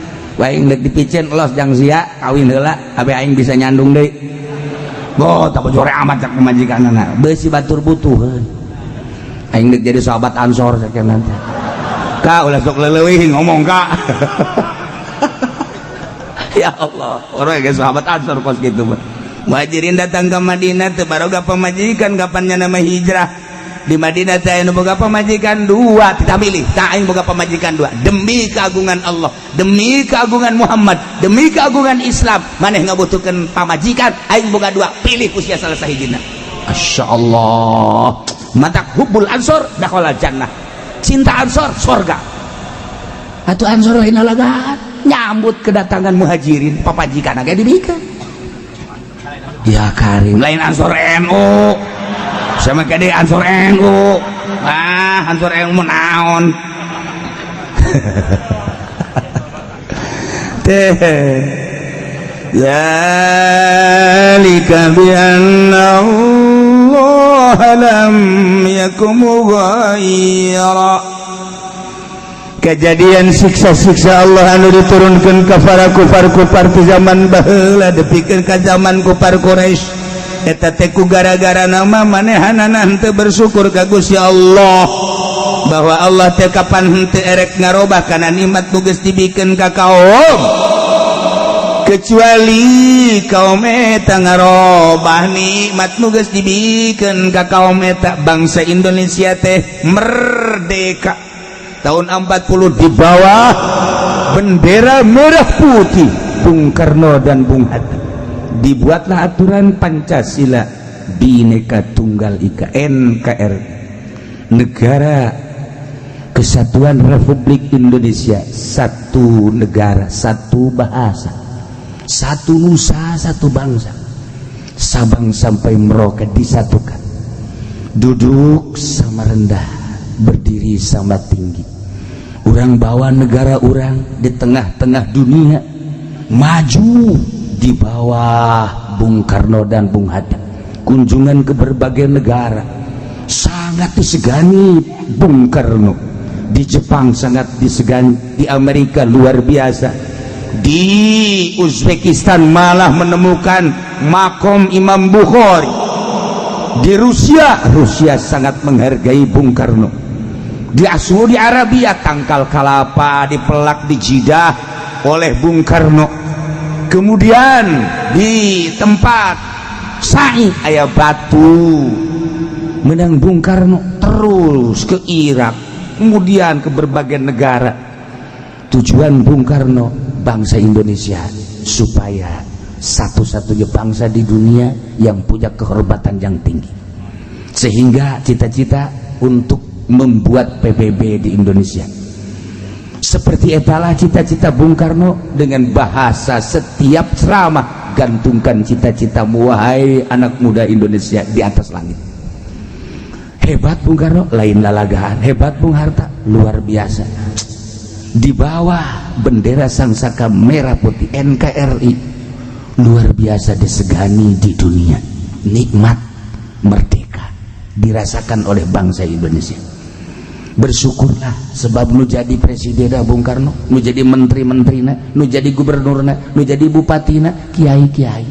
Aing deuk dipicen los jang sia kawin heula abe aing bisa nyandung deui. Bo, tak bojore amat cak pamajikanana. Beusi batur butuh. Aing deuk jadi sahabat Ansor sakieu nanti. Kak, ulah sok leuwih ngomong, Kak. Ya Allah, orang ge sahabat Ansor kos kitu mah. Muhajirin datang ke Madinah teu baroga pamajikan, kapannya nama hijrah di Madinah teh anu boga pamajikan dua, tidak milih tak aing boga pamajikan dua demi keagungan Allah, demi keagungan Muhammad, demi keagungan Islam. Maneh ngabutuhkeun pamajikan, aing boga dua, pilih ku sia salah sahijina. Masya Allah, matak hubbul ansor dakhala jannah, cinta ansor sorga. Atuh ansor lain lalagaan nyambut kedatangan muhajirin, papajikan agak dibikeun. Ya Karim, lain ansor NU sama kade ansor NU. Ah, ansor NU naon teh. Zalika bi anna Allah lam yakum mughayyira. Kejadian siksa-siksa Allah anu diturunkan ke para kufar-kufar di zaman baheula dipikeun ka zaman kufar Quraisy eta teh ku gara-gara nama manehanana henteu bersyukur ka Gusti Allah, bahwa Allah teh kapan henteu erek ngarobah kana nikmat nu geus dibikeun ka kaum, kecuali kaum eta ngarobah nikmat nu geus dibikeun ka kaum eta. Bangsa Indonesia teh merdeka tahun 40 di bawah bendera merah putih Bung Karno dan Bung Hatta. Dibuatlah aturan Pancasila, Bhinneka Tunggal Ika, NKRI, Negara Kesatuan Republik Indonesia, satu negara, satu bahasa, satu nusa, satu bangsa. Sabang sampai Merauke disatukan, duduk sama rendah, berdiri sama tinggi. Orang bawa negara orang di tengah-tengah dunia maju di bawah Bung Karno dan Bung Hatta. Kunjungan ke berbagai negara sangat disegani Bung Karno. Di Jepang sangat disegani, di Amerika luar biasa, di Uzbekistan malah menemukan makom Imam Bukhari. Di Rusia, Rusia sangat menghargai Bung Karno. Di Saudi Arabia, tangkal kalapa dipelak di Jidah oleh Bung Karno. Kemudian di tempat sa'i aya batu menang Bung Karno, terus ke Irak, kemudian ke berbagai negara. Tujuan Bung Karno, bangsa Indonesia supaya satu-satunya bangsa di dunia yang punya kehormatan yang tinggi, sehingga cita-cita untuk membuat PBB di Indonesia. Seperti etalah cita-cita Bung Karno. Dengan bahasa setiap ceramah, "Gantungkan cita-citamu, wahai anak muda Indonesia, di atas langit." Hebat Bung Karno, lain lalagaan. Hebat Bung Hatta, luar biasa. Di bawah bendera Sang Saka Merah Putih, NKRI luar biasa disegani di dunia. Nikmat merdeka dirasakan oleh bangsa Indonesia. Bersyukurlah, sebab nu jadi presiden Bung Karno, nu jadi menteri-menterina, nu jadi gubernurna, nu jadi bupatina kiai-kiai.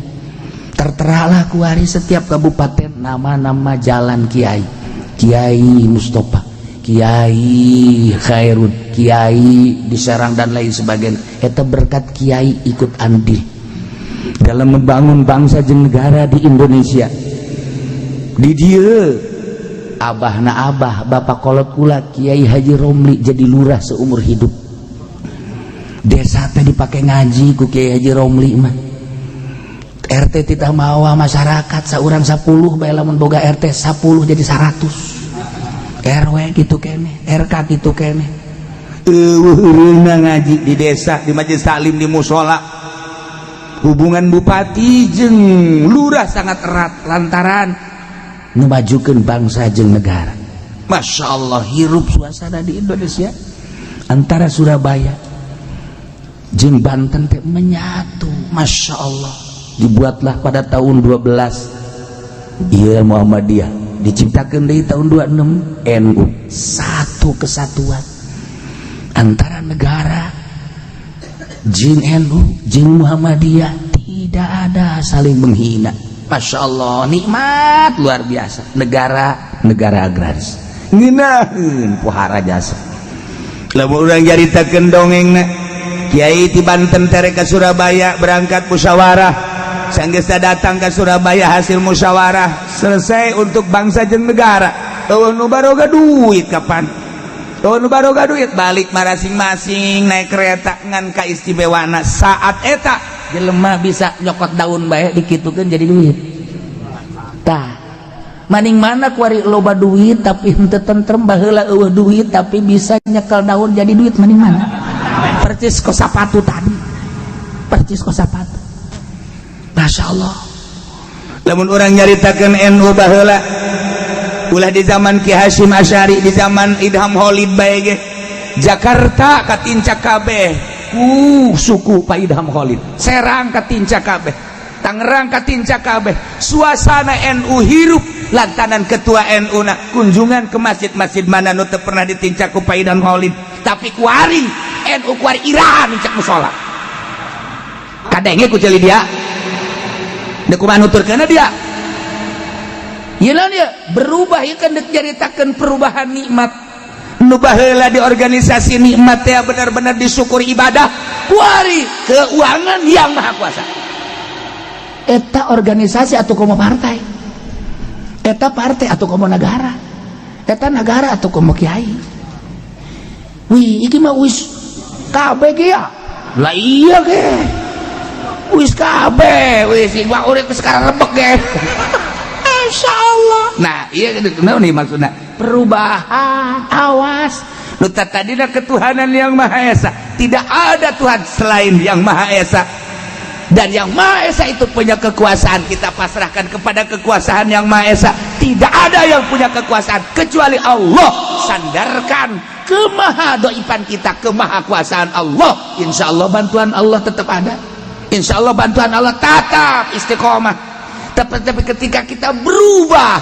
Terteralah kuari setiap kabupaten nama-nama jalan kiai, Kiai Mustafa, Kiai Khairun, Kiai di Serang, dan lain sebagainya. Eta berkat kiai ikut andil dalam membangun bangsa jeung negara di Indonesia. Di dieu abah na abah, bapak kolot kula, Kiai Haji Romli, jadi lurah seumur hidup. Desa teh dipakai ngaji ku Kiai Haji Romli mah. RT tidak mawa masyarakat seorang 10 bae, lamun boga RT 10 jadi 100. RW gitu kene, RK gitu kene. Euweuh ngaji di desa, di majelis taklim, di musola. Hubungan bupati jeung lurah sangat erat lantaran memajukan bangsa jeung negara. Masya Allah, hirup suasana di Indonesia antara Surabaya jeung Banten teh menyatu. Masya Allah, dibuatlah pada tahun 12 iya Muhammadiyah, diciptakan di tahun 26 NU, satu kesatuan antara negara jeung NU jeung Muhammadiyah, tidak ada saling menghina. Masya Allah, nikmat luar biasa. Negara negara agraris ngeunaheun pohara jasa. Lamun urang nyaritakeun dongengna, Kiai di Banten tere ke Surabaya, berangkat musyawarah. Sanggeus datang ke Surabaya, hasil musyawarah selesai untuk bangsa jeung negara. Euweuh nu baroga duit kapan? Euweuh nu baroga duit, balik masing-masing naik kereta. Ngan kaistimewana saat eta jelema bisa nyokot daun bae, dikitukeun jadi duit. Tah, maning mana kuari loba duit tapi henteu tentrem, baheula euweuh duit tapi bisa nyekel daun jadi duit, maning mana? Percis kos sapatu tadi, percis kos sapatu. Masya Allah. Lamun urang nyaritakeun NU baheula, ulah di zaman Ki Hasyim Asy'ari, di zaman Idham Holid bae ge, Jakarta katincak kabeh ku suku Pak Idham Holid, Serang katincak kabeh, Tangerang katincak kabeh. Suasana NU hirup lantaran ketua NU na kunjungan ke masjid-masjid mana nu teu pernah ditincak ku Pak Idham Holid. Tapi kuari NU kuari iraha nincak musola? Kadenge ku ceuli dia. Dek kumaha nuturkeunna dia? Ieu dia berubah, ieu kan dek nyaritakeun perubahan nikmat. Nu baheula di organisasi nikmat ya benar-benar disyukuri ibadah, kuari keuangan yang maha kuasa. Eta organisasi atau komo partai, eta partai atau komo negara, eta negara atau komo kiai. Wih, iki mah wis kabeh ge ya lah. Iya ge wis kabeh, wis mah urip sekarang rebek ge. Masya Allah. Nah, iya nih maksudnya perubahan. Awas nu tadina ketuhanan yang Maha Esa, tidak ada Tuhan selain yang Maha Esa, dan yang Maha Esa itu punya kekuasaan. Kita pasrahkan kepada kekuasaan yang Maha Esa. Tidak ada yang punya kekuasaan kecuali Allah. Sandarkan kemahadoipan kita kemahakuasaan Allah. Insya Allah bantuan Allah tetap ada, insya Allah bantuan Allah tetap istiqomah. Tapi ketika kita berubah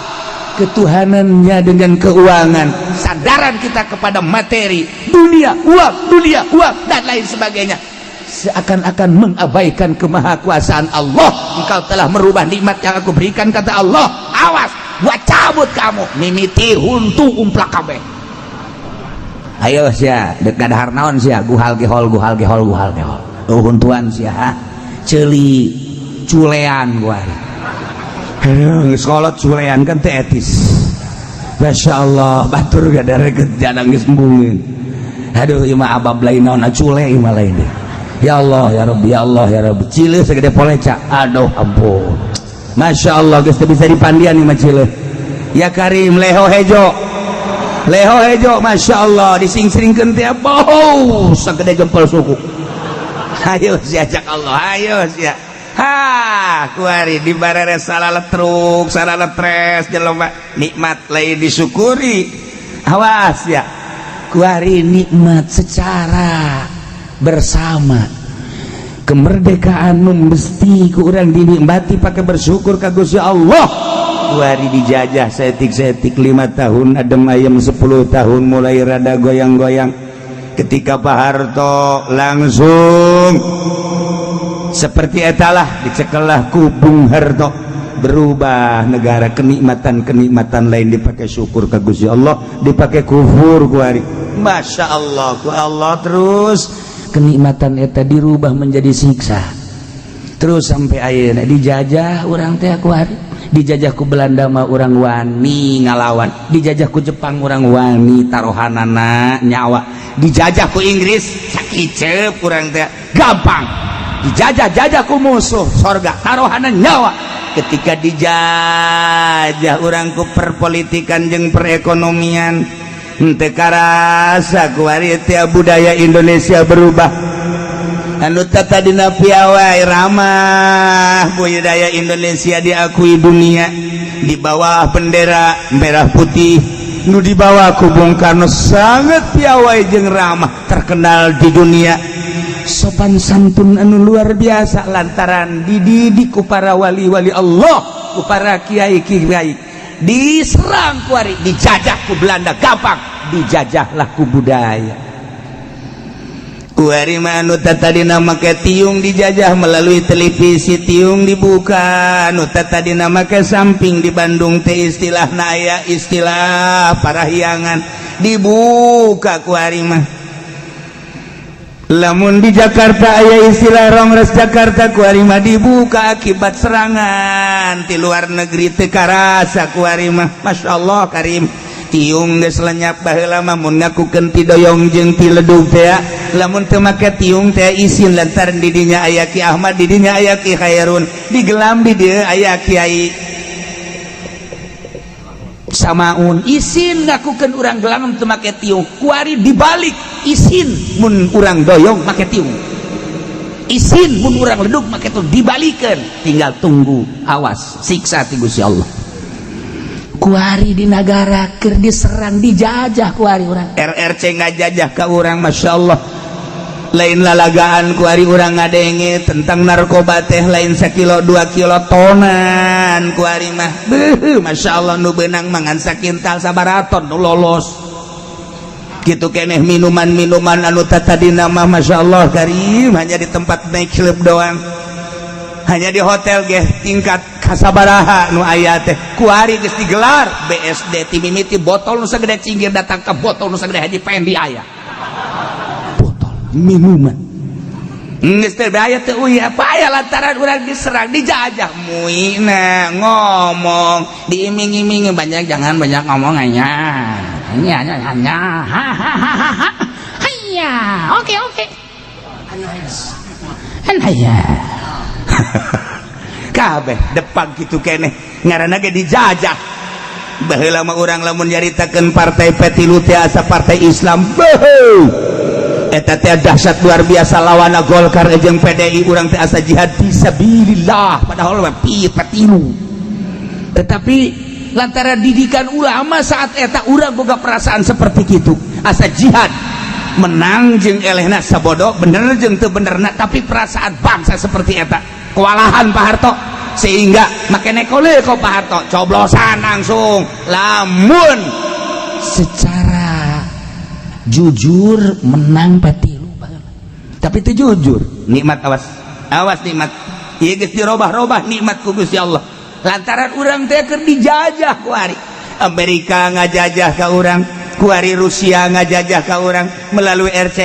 ketuhanannya dengan keuangan, sandaran kita kepada materi dunia, uang dunia, uang, dan lain sebagainya, seakan-akan mengabaikan kemahakuasaan Allah. "Engkau telah merubah nikmat yang aku berikan," kata Allah. "Awas, gua cabut kamu." Mimiti huntu umplak kabeh. Ayo sia, dek dahar naon sia? Guhal gehol, guhal gehol, guhal gehol. Oh, huntuan sia, ha? Ceuli culean kuari. Geus kolot culean kan teu etis. Masya Allah, batur gak ada jangan geus embungeun. Aduh, ieu mah abab lain naon, cule ieu mah lain deh. Ya Allah ya Rabbi, ya Allah ya Rabbi. Cileuh segede poleca. Aduh, ampun. Masya Allah, geus teu bisa dipandian ieu mah cileuh. Ya Karim, leho hejo. Leho hejo, Masya Allah, dising-singkeun teh bau segede jempol suku. Ayo sia cak Allah, ayo sia. Ha, kuari di barere salah truk, salah tres jelema nikmat lain disyukuri. Awas ya. Kuari nikmat secara bersama. Kemerdekaan nu mesti ku urang dinikmati pakai bersyukur ka Gusti Allah. Kuari dijajah saeutik-saeutik 5 tahun, adem ayem 10 tahun, mulai rada goyang-goyang. Ketika Pak Harto langsung seperti etalah, dicekelah ku Bung Harto, berubah negara, kenikmatan-kenikmatan lain dipakai syukur ke Gusti Allah, dipakai kufur kuari. Masya Allah, ku Allah terus kenikmatan eta dirubah menjadi siksa terus sampai ayeuna dijajah urang teh kuari. Dijajah ku Belanda mah urang wani ngalawan, dijajah ku Jepang urang wani taruhanana nyawa, dijajah ku Inggris sakiceup urang teh gampang, dijajah-jajah ku musuh sorga taruhanan nyawa. Ketika dijajah urang ku perpolitikan jeung perekonomian, henteu karasa kuari teh budaya Indonesia berubah. Anu tadina piawai ramah, budaya Indonesia diakui dunia di bawah bendera merah putih nu dibawa ku Bung Karno, sangat piawai jeung ramah, terkenal di dunia, sopan santun anu luar biasa lantaran dididik ku para wali-wali Allah, ku para kiai-kiai. Diserang kuari, dijajah ku Belanda gampang, dijajahlah ku budaya kuari mah. Anu tadina make tiung dijajah melalui televisi, tiung dibuka. Anu tadina make samping, di Bandung teh istilah naya istilah parahyangan, dibuka kuari mah. Lamun di Jakarta aya istilah Rongres Jakarta, kuari mah dibuka akibat serangan di luar negeri. Teu karasa kuari mah, Masya Allah Karim, tiung geus lenyap. Baheula mah mun ngakukeun ti doyong jeung ti ledug teh, lamun teu make tiung teh isin, lantaran di dinya aya Ki Ahmad, di dinya aya Ki Khairun, di gelam di dieu aya Kiai Samaun, isin ngakukeun urang gelam teu make tiung. Kuari dibalik, isin mun urang doyong make tiung, isin mun urang ledug make tiung. Dibalikeun, tinggal tunggu, awas siksa ti Gusti Allah. Kuari di negara keur diserang, dijajah kuari urang, RRC ngajajah ka urang. Masya Allah, lain lalagaan kuari urang ngadenge tentang narkoba teh lain sakilo 2 kilo, tonan kuari mah. Beuh, Masya Allah, nu beunang mangan sakintal sabaraton nu lolos gitu keneh. Minuman-minuman anu tadina mah, Masya Allah Karim, hanya di tempat night club doang, hanya di hotel ge tingkat kasabaraha nu aya teh, kuari geus digelar BSD. Ti mimiti botol nu sagede cinggir datang ke botol nu sagede Haji Pendi, aya botol minuman geus teh aya teh uy apa aya, lantaran urang diserang, dijajah. Muina ngomong diiming-iming banyak, jangan banyak ngomong, hanya hanya hanya hanya ha ha ha ha ha. Hanya oke oke hanya kabeh depan gitu keneh, ngaranna ge dijajah. Baheula mah urang lamun nyaritakeun partai P3 teh asa partai Islam. Beuh, eta teh dahsyat luar biasa, lawana Golkar jeung PDI. Urang teh asa jihad fisabilillah, padahal mah P3. Tetapi lantaran didikan ulama saat eta, urang boga perasaan seperti gitu, asa jihad menang jeung elehna sabodo, bener jeung teu benerna, tapi perasaan bangsa seperti eta. Kewalahan Pak Harto, sehingga make nekole kok Pak Harto coblosan langsung. Lamun secara jujur menang P3, tapi itu jujur nikmat, awas awas nikmat ieu geus dirobah-robah nikmat ku Gusti Allah, lantaran urang teh keur dijajah kuari. Amerika ngajajah ka urang kuari, Rusia ngajajah ka urang melalui RC,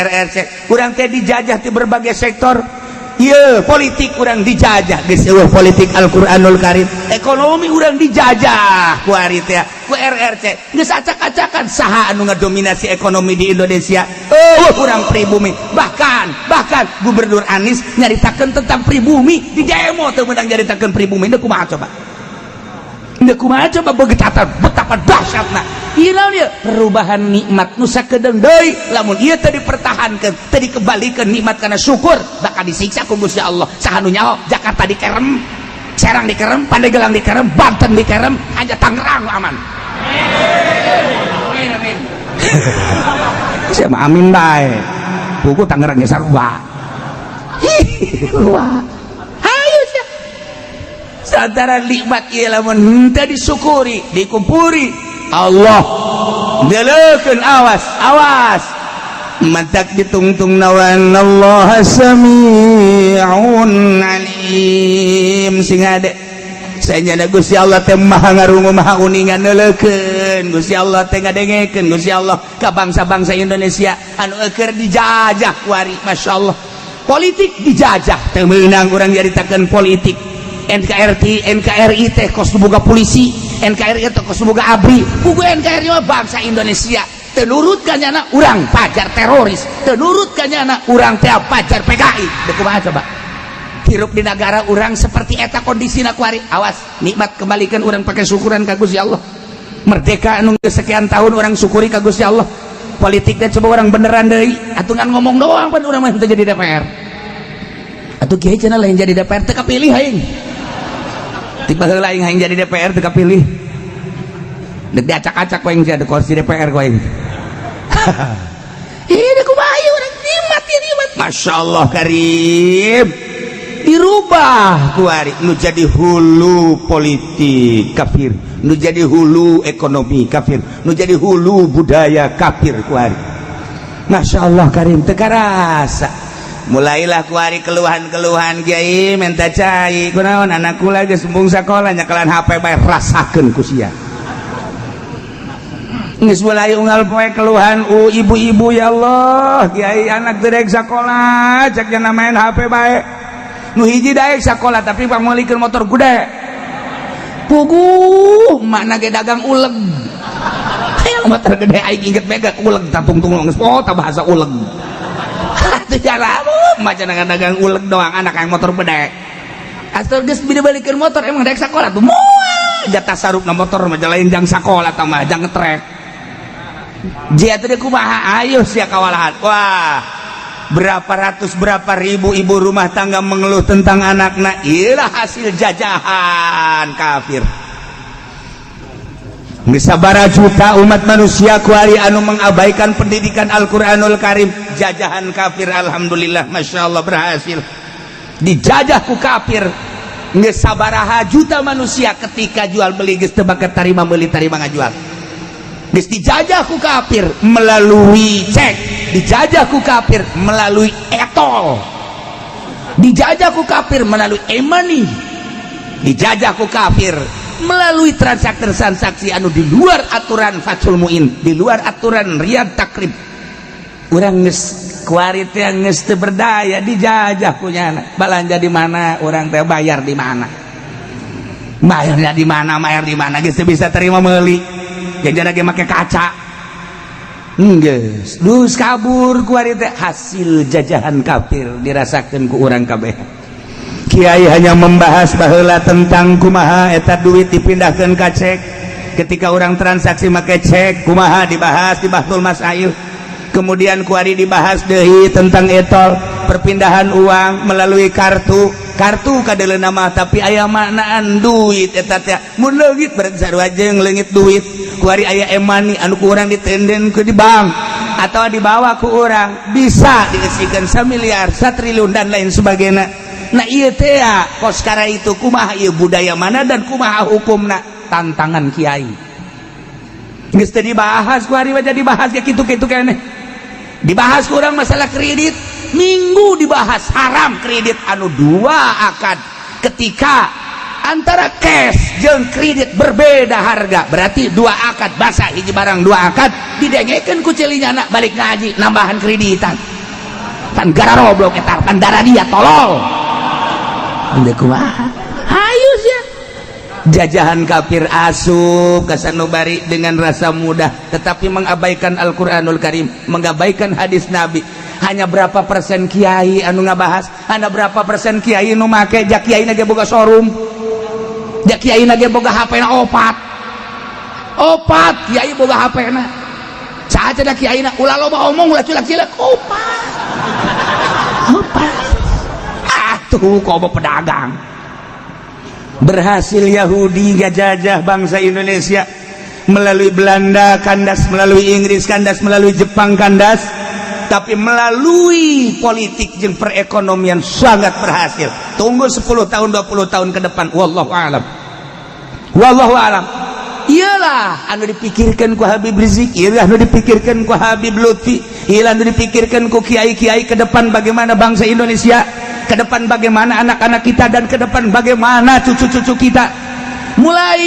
RRC. Urang teh dijajah di berbagai sektor. Iya, politik urang dijajah, geus euweuh politik Al-Qur'anul Karim. Ekonomi urang dijajah ku ari teh, ku RRC. Geus acak-acakan, saha anu ngadominasi ekonomi di Indonesia? Euweuh urang pribumi. Bahkan bahkan Gubernur Anies nyaritakeun tentang pribumi di demo, teu meunang nyaritakeun pribumi. Deuk kumaha coba? Deuk kumaha coba begetatan betapa dahsyatna? Ieu naon ieu? Perubahan nikmat nu sakedeung deui, lamun ieu teu dipertahankeun, teu dikembalikan nikmat karena syukur, bakal disiksa ku Gusti Allah. Saha nu nyaho Jakarta dikerem, Serang dikerem, Pandeglang dikerem, Banten dikerem, hanya Tangerang nu aman. Amin amin. Siapa amin bae. Buku Tangerang ge sarua. Wah. Hayu sia. Sadara nikmat ieu lamun henteu disyukuri, dikumpuri, Allah deleukeun, awas, awas. Matak ditungtung nawan Allah sami'un alim, sing ade. Sanyana Gusti Allah teh maha ngarungu, maha uningan. Neuleukeun Gusti Allah teh, ngadengekeun Gusti Allah ka bangsa-bangsa Indonesia anu eueur dijajah kuari. Masya Allah, politik dijajah, teu meunang urang nyaritakeun politik NKRI. NKRI teh kos boga polisi, NKRI teh kos boga ABRI. Buku NKRI mah bangsa Indonesia. Teu nurut ka nyana, urang pajar teroris. Teu nurut ka nyana, urang teh pajar PKI. Deuk kumaha coba hirup di negara urang seperti eta kondisina kuari? Awas, nikmat kembalikan, urang pakai syukuran ka Gusti Allah. Merdeka anu geus sekian tahun, urang syukuri ka Gusti Allah. Politiknya coba urang beneran deui atuh, ngan ngomong doang pan urang mah teu jadi DPR atuh. Kiai cenah lain jadi DPR, teu kapilih aing. Tiba heula aing hayang jadi DPR, teu kapilih. Dek diacak-acak ku aing sia di kursi DPR ku aing. Ini kumaha ieu urang nikmat ya, nikmat. Masya Allah Karim, dirubah kuari. Nu jadi hulu politik kafir, nu jadi hulu ekonomi kafir, nu jadi hulu budaya kafir kuari. Masya Allah Karim, teu karasa mulailah kuari keluhan-keluhan, "Kiai, minta cai." "Kunaon?" "Anakku lagi sembung sekolah, nyekelan HP bae." Rasakeun ku sia. Geus mulai unggal poe keluhan ibu-ibu, "Ya Allah, Kiai, anak teu daek sakola, cek nya main HP bae." Nu hiji daek sakola, tapi pangmeulikeun motor gede. Puguh makna ge dagang uleg. Hayang motor gede, aing inget mega uleg tatungtung geus, oh, tak bahasa uleg. Teu cara maca dagang uleg doang, anak yang motor gede. Asal geus dibalikeun motor, emang daek sakola tuh moal. Jatah sarupna motor mah lain jang sakola tah mah, jang ngetrek. Jia teh kumaha? Ayo sia kawalahan. Wah, berapa ratus, berapa ribu ibu rumah tangga mengeluh tentang anakna. Iyalah hasil jajahan kafir. Bisa bara juta umat manusia kuari anu mengabaikan pendidikan Al-Quranul Karim. Jajahan kafir, alhamdulillah, masya Allah, berhasil dijajah ku kafir. Geus sabaraha juta manusia ketika jual beli geus teu bakat tarima meuli, tarima ngajual. Geus dijajah ku kafir melalui cek, dijajah ku kafir melalui e-tol, dijajah ku kafir melalui e-money, dijajah ku kafir melalui transaksi-transaksi anu di luar aturan Fathul Muin, di luar aturan Riyad Takrib. Urang geus kuari teh geus teu berdaya, dijajah ku nyana. Balanja di mana urang teh, bayar di mana, bayarnya di mana, bayar di mana, geus teu bisa terima meuli. Jadi lagi make kaca geus dus kabur kuari teh. Hasil jajahan kafir dirasakeun ku urang kabeh. Kiai hanya membahas baheula tentang kumaha eta duit dipindahkan ka cek, ketika orang transaksi make cek kumaha, dibahas di Bahtsul Masail. Kemudian kuari dibahas deui tentang e-tol, perpindahan uang melalui kartu. Kartu kadeuleuna nama, tapi aya maknaan duit eta teh. Mun leungit berarti sarua jeung leungit duit. Kuari aya e-money anu ku urang ditenden ke di bank atau dibawa ku urang, bisa diisikan 1 miliar, 1 triliun, dan lain sebagainya. Nah, iya teh kos kara itu kumaha ieu, budaya mana dan kumaha hukumna? Tantangan kiai geus teu dibahas ku hari mah, dibahas ya kitu-kitu keneh. Dibahas kurang masalah kredit, minggu dibahas haram kredit anu dua akad. Ketika antara cash jeung kredit berbeda harga, berarti dua akad. Basa hiji barang dua akad, didengekeun ku celinya anak balik ngaji nambahan kreditan. Pan gararoblok eta, pan darah dia tolol. Henteu kumaha? Hayu sia. Jajahan kafir asup ka sanubari dengan rasa mudah, tetapi mengabaikan Al-Qur'anul Karim, mengabaikan hadis Nabi. Hanya berapa persen kiai anu ngabahas, hanya berapa persen kiai nu make, jak kiai ge boga showroom, jak kiai ge boga HP na opat opat, kiai boga HP na saha cenah kiai na, ulah loba omong, ulah culak-cilak, opat opat. Ah tuh komo pedagang. Berhasil Yahudi ngajajah bangsa Indonesia melalui Belanda kandas, melalui Inggris kandas, melalui Jepang kandas, tapi melalui politik jeung perekonomian sangat berhasil. Tunggu 10 tahun, 20 tahun ke depan, wallahu alam, wallahu alam. Iyalah anu dipikirkan ku Habib Rizieq, iyalah anu dipikirkan ku Habib Lutfi, iyalah anu dipikirkan ku kiai-kiai ke depan, bagaimana bangsa Indonesia ke depan, bagaimana anak-anak kita, dan ke depan bagaimana cucu-cucu kita. Mulai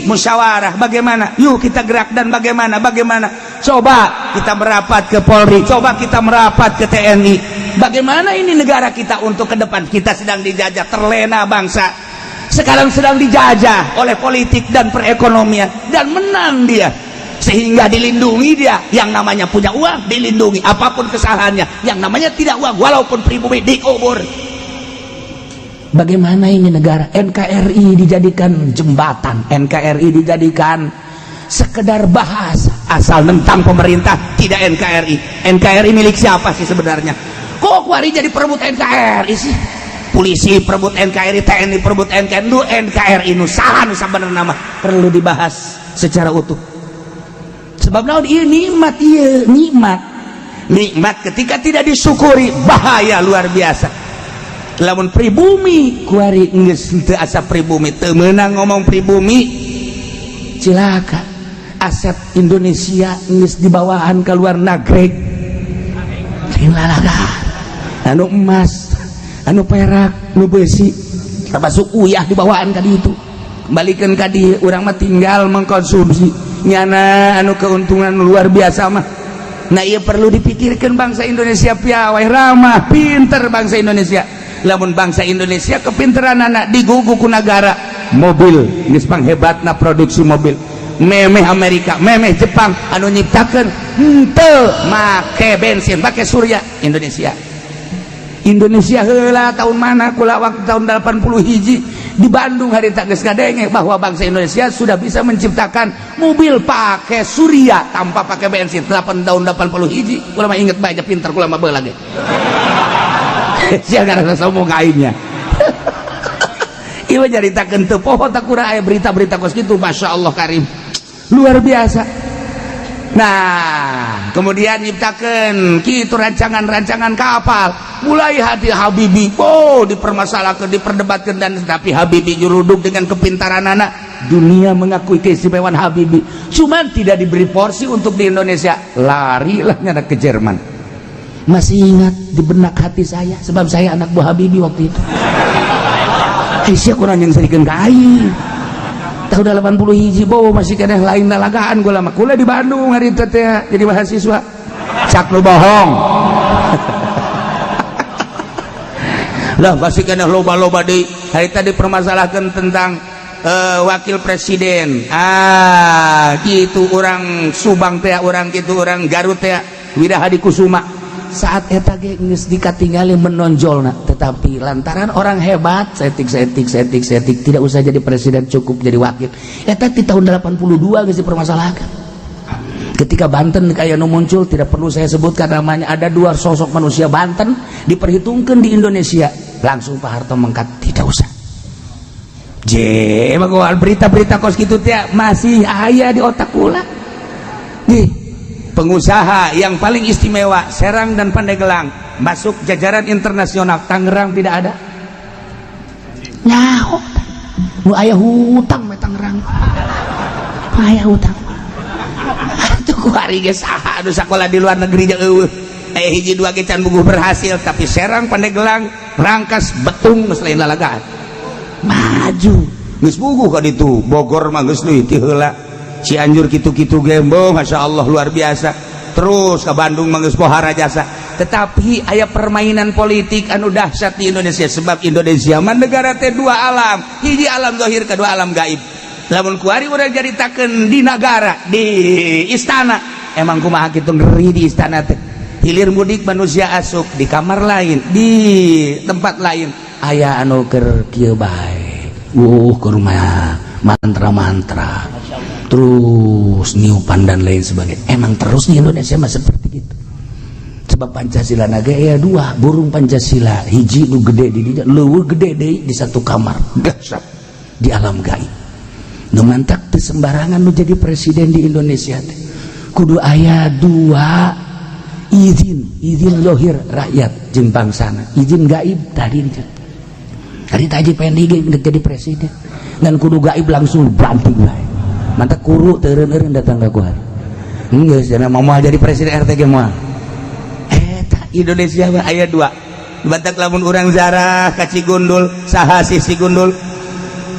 musyawarah bagaimana, yuk kita gerak, dan bagaimana bagaimana, coba kita merapat ke Polri, coba kita merapat ke TNI, bagaimana ini negara kita untuk ke depan. Kita sedang dijajah, terlena bangsa sekarang sedang dijajah oleh politik dan perekonomian, dan menang dia sehingga dilindungi dia. Yang namanya punya uang dilindungi apapun kesalahannya, yang namanya tidak uang walaupun pribumi dikubur. Bagaimana ini negara? NKRI dijadikan jembatan, NKRI dijadikan sekedar bahasa. Asal nentang pemerintah tidak NKRI. NKRI milik siapa sih sebenarnya? Kok kuari jadi perebut NKRI sih? Polisi perebut NKRI, TNI perebut NKRI, nu NKRI nu saha nu sabenerna mah perlu dibahas secara utuh. Sebab naon? Ieu nikmat, ieu nikmat. Nikmat ketika tidak disyukuri bahaya luar biasa. Lamun pribumi kuari geus teu asa pribumi, teu meunang ngomong pribumi. Cilaka, aset Indonesia geus dibawaan ke luar negeri. Lalaga anu emas, anu perak, nu besi, termasuk uyah dibawaan ka ditu, kembalikan ka dieu. Urang mah tinggal mengkonsumsi, nyana anu keuntungan luar biasa mah. Nah, ieu perlu dipikirkan. Bangsa Indonesia piawai, ramah, pinter bangsa Indonesia. Lamun bangsa Indonesia kepinteran anak digugu ku negara mobil, geus panghebatna produksi mobil, memeh Amerika, memeh Jepang. Anu nyiptakeun henteu make bensin, make surya, Indonesia. Indonesia heula tahun mana kula waktu tahun 80 hiji di Bandung hari tak geus ngadenge bahwa bangsa Indonesia sudah bisa menciptakan mobil pakai surya tanpa pakai bensin. 8 tahun 80 hiji kula mah inget bae, pinter kula mah baheula ge. Sia ngarasa sombong aingnya. Ieu nyaritakeun teu poho tak kurang aya berita-berita kos kitu. Masya Allah karim, luar biasa. Nah, kemudian nyiptakeun kitu rancangan-rancangan kapal. Mulai hati Habibie, oh, dipermasalahkan, diperdebatkan, dan tapi Habibie juruduk dengan kepintaran anak. Dunia mengakui keistimewaan Habibie, cuman tidak diberi porsi untuk di Indonesia, larilah nyana ke Jerman. Masih ingat di benak hati saya, sebab saya anak buah Habibie waktu itu. Aisyah kurang yang serikeun ka aing. Tahun 80 hiji bawa masih keneh lain lalagaan gua lama kuliah di Bandung hari itu teh jadi mahasiswa. Cak lu bohong. Lah, pasti keneh loba-loba di hari tadi permasalahkan tentang wakil presiden. Ah, gitu orang Subang teh, orang gitu orang Garut teh, Wirahadi Kusuma. Saat eta ge geus dikatingali menonjol, tetapi lantaran orang hebat setik setik setik setik, tidak usah jadi presiden, cukup jadi wakil. Eta di tahun 82 geus dipermasalahkan. Ketika Banten kayak nu muncul, tidak perlu saya sebutkan namanya, ada dua sosok manusia Banten diperhitungkan di Indonesia, langsung Pak Harto mengkat, tidak usah. J, berita-berita kos gitu teh masih aya di otak kula. Nih, pengusaha yang paling istimewa Serang dan Pandeglang masuk jajaran internasional, Tangerang tidak ada. Nyaho nu aya hutang we Tangerang, aya hutang. Atuh ku hari ge saha anu sakola di luar negeri jeung eueuh. Aya hiji dua ge can buguh berhasil, tapi Serang, Pandeglang, Rangkas Betung geus lain lalagaan. Maju. Geus buguh ka ditu. Bogor mah geus deui ti heula. Cianjur kitu-kitu gembo, Masya Allah luar biasa. Terus ke Bandung mah geus pohara jasa. Tetapi aya permainan politik anu dahsyat di Indonesia, sebab Indonesia mah negara teh dua alam, hiji alam zahir, kedua alam gaib. Lamun kuari urang caritakeun di negara, di istana, emang kumaha kitu ngeri di istana teh. Hilir mudik manusia asup di kamar lain, di tempat lain aya anu keur kieu bae, keur mantra-mantra terus, niupan dan lain sebagainya. Emang terus di Indonesia mah seperti itu, sebab Pancasila naga ya dua burung Pancasila, hiji nu gede di dinya, leuweuh gede deui di satu kamar. Dahsyat di alam gaib. Nu mantak teu sembarangan nu jadi presiden di Indonesia teh kudu aya dua izin, izin lohir rakyat jeung bangsana, izin gaib. Tadi tadi tadi pengen jadi presiden dan kudu gaib langsung banting bae. Mantak kuru teu eureun datang ka kuari. Geus cenah, mau jadi presiden RT ge moal. Eta Indonesia mah aya dua. Batak lamun urang zarah ka Cigundul, saha sih Cigundul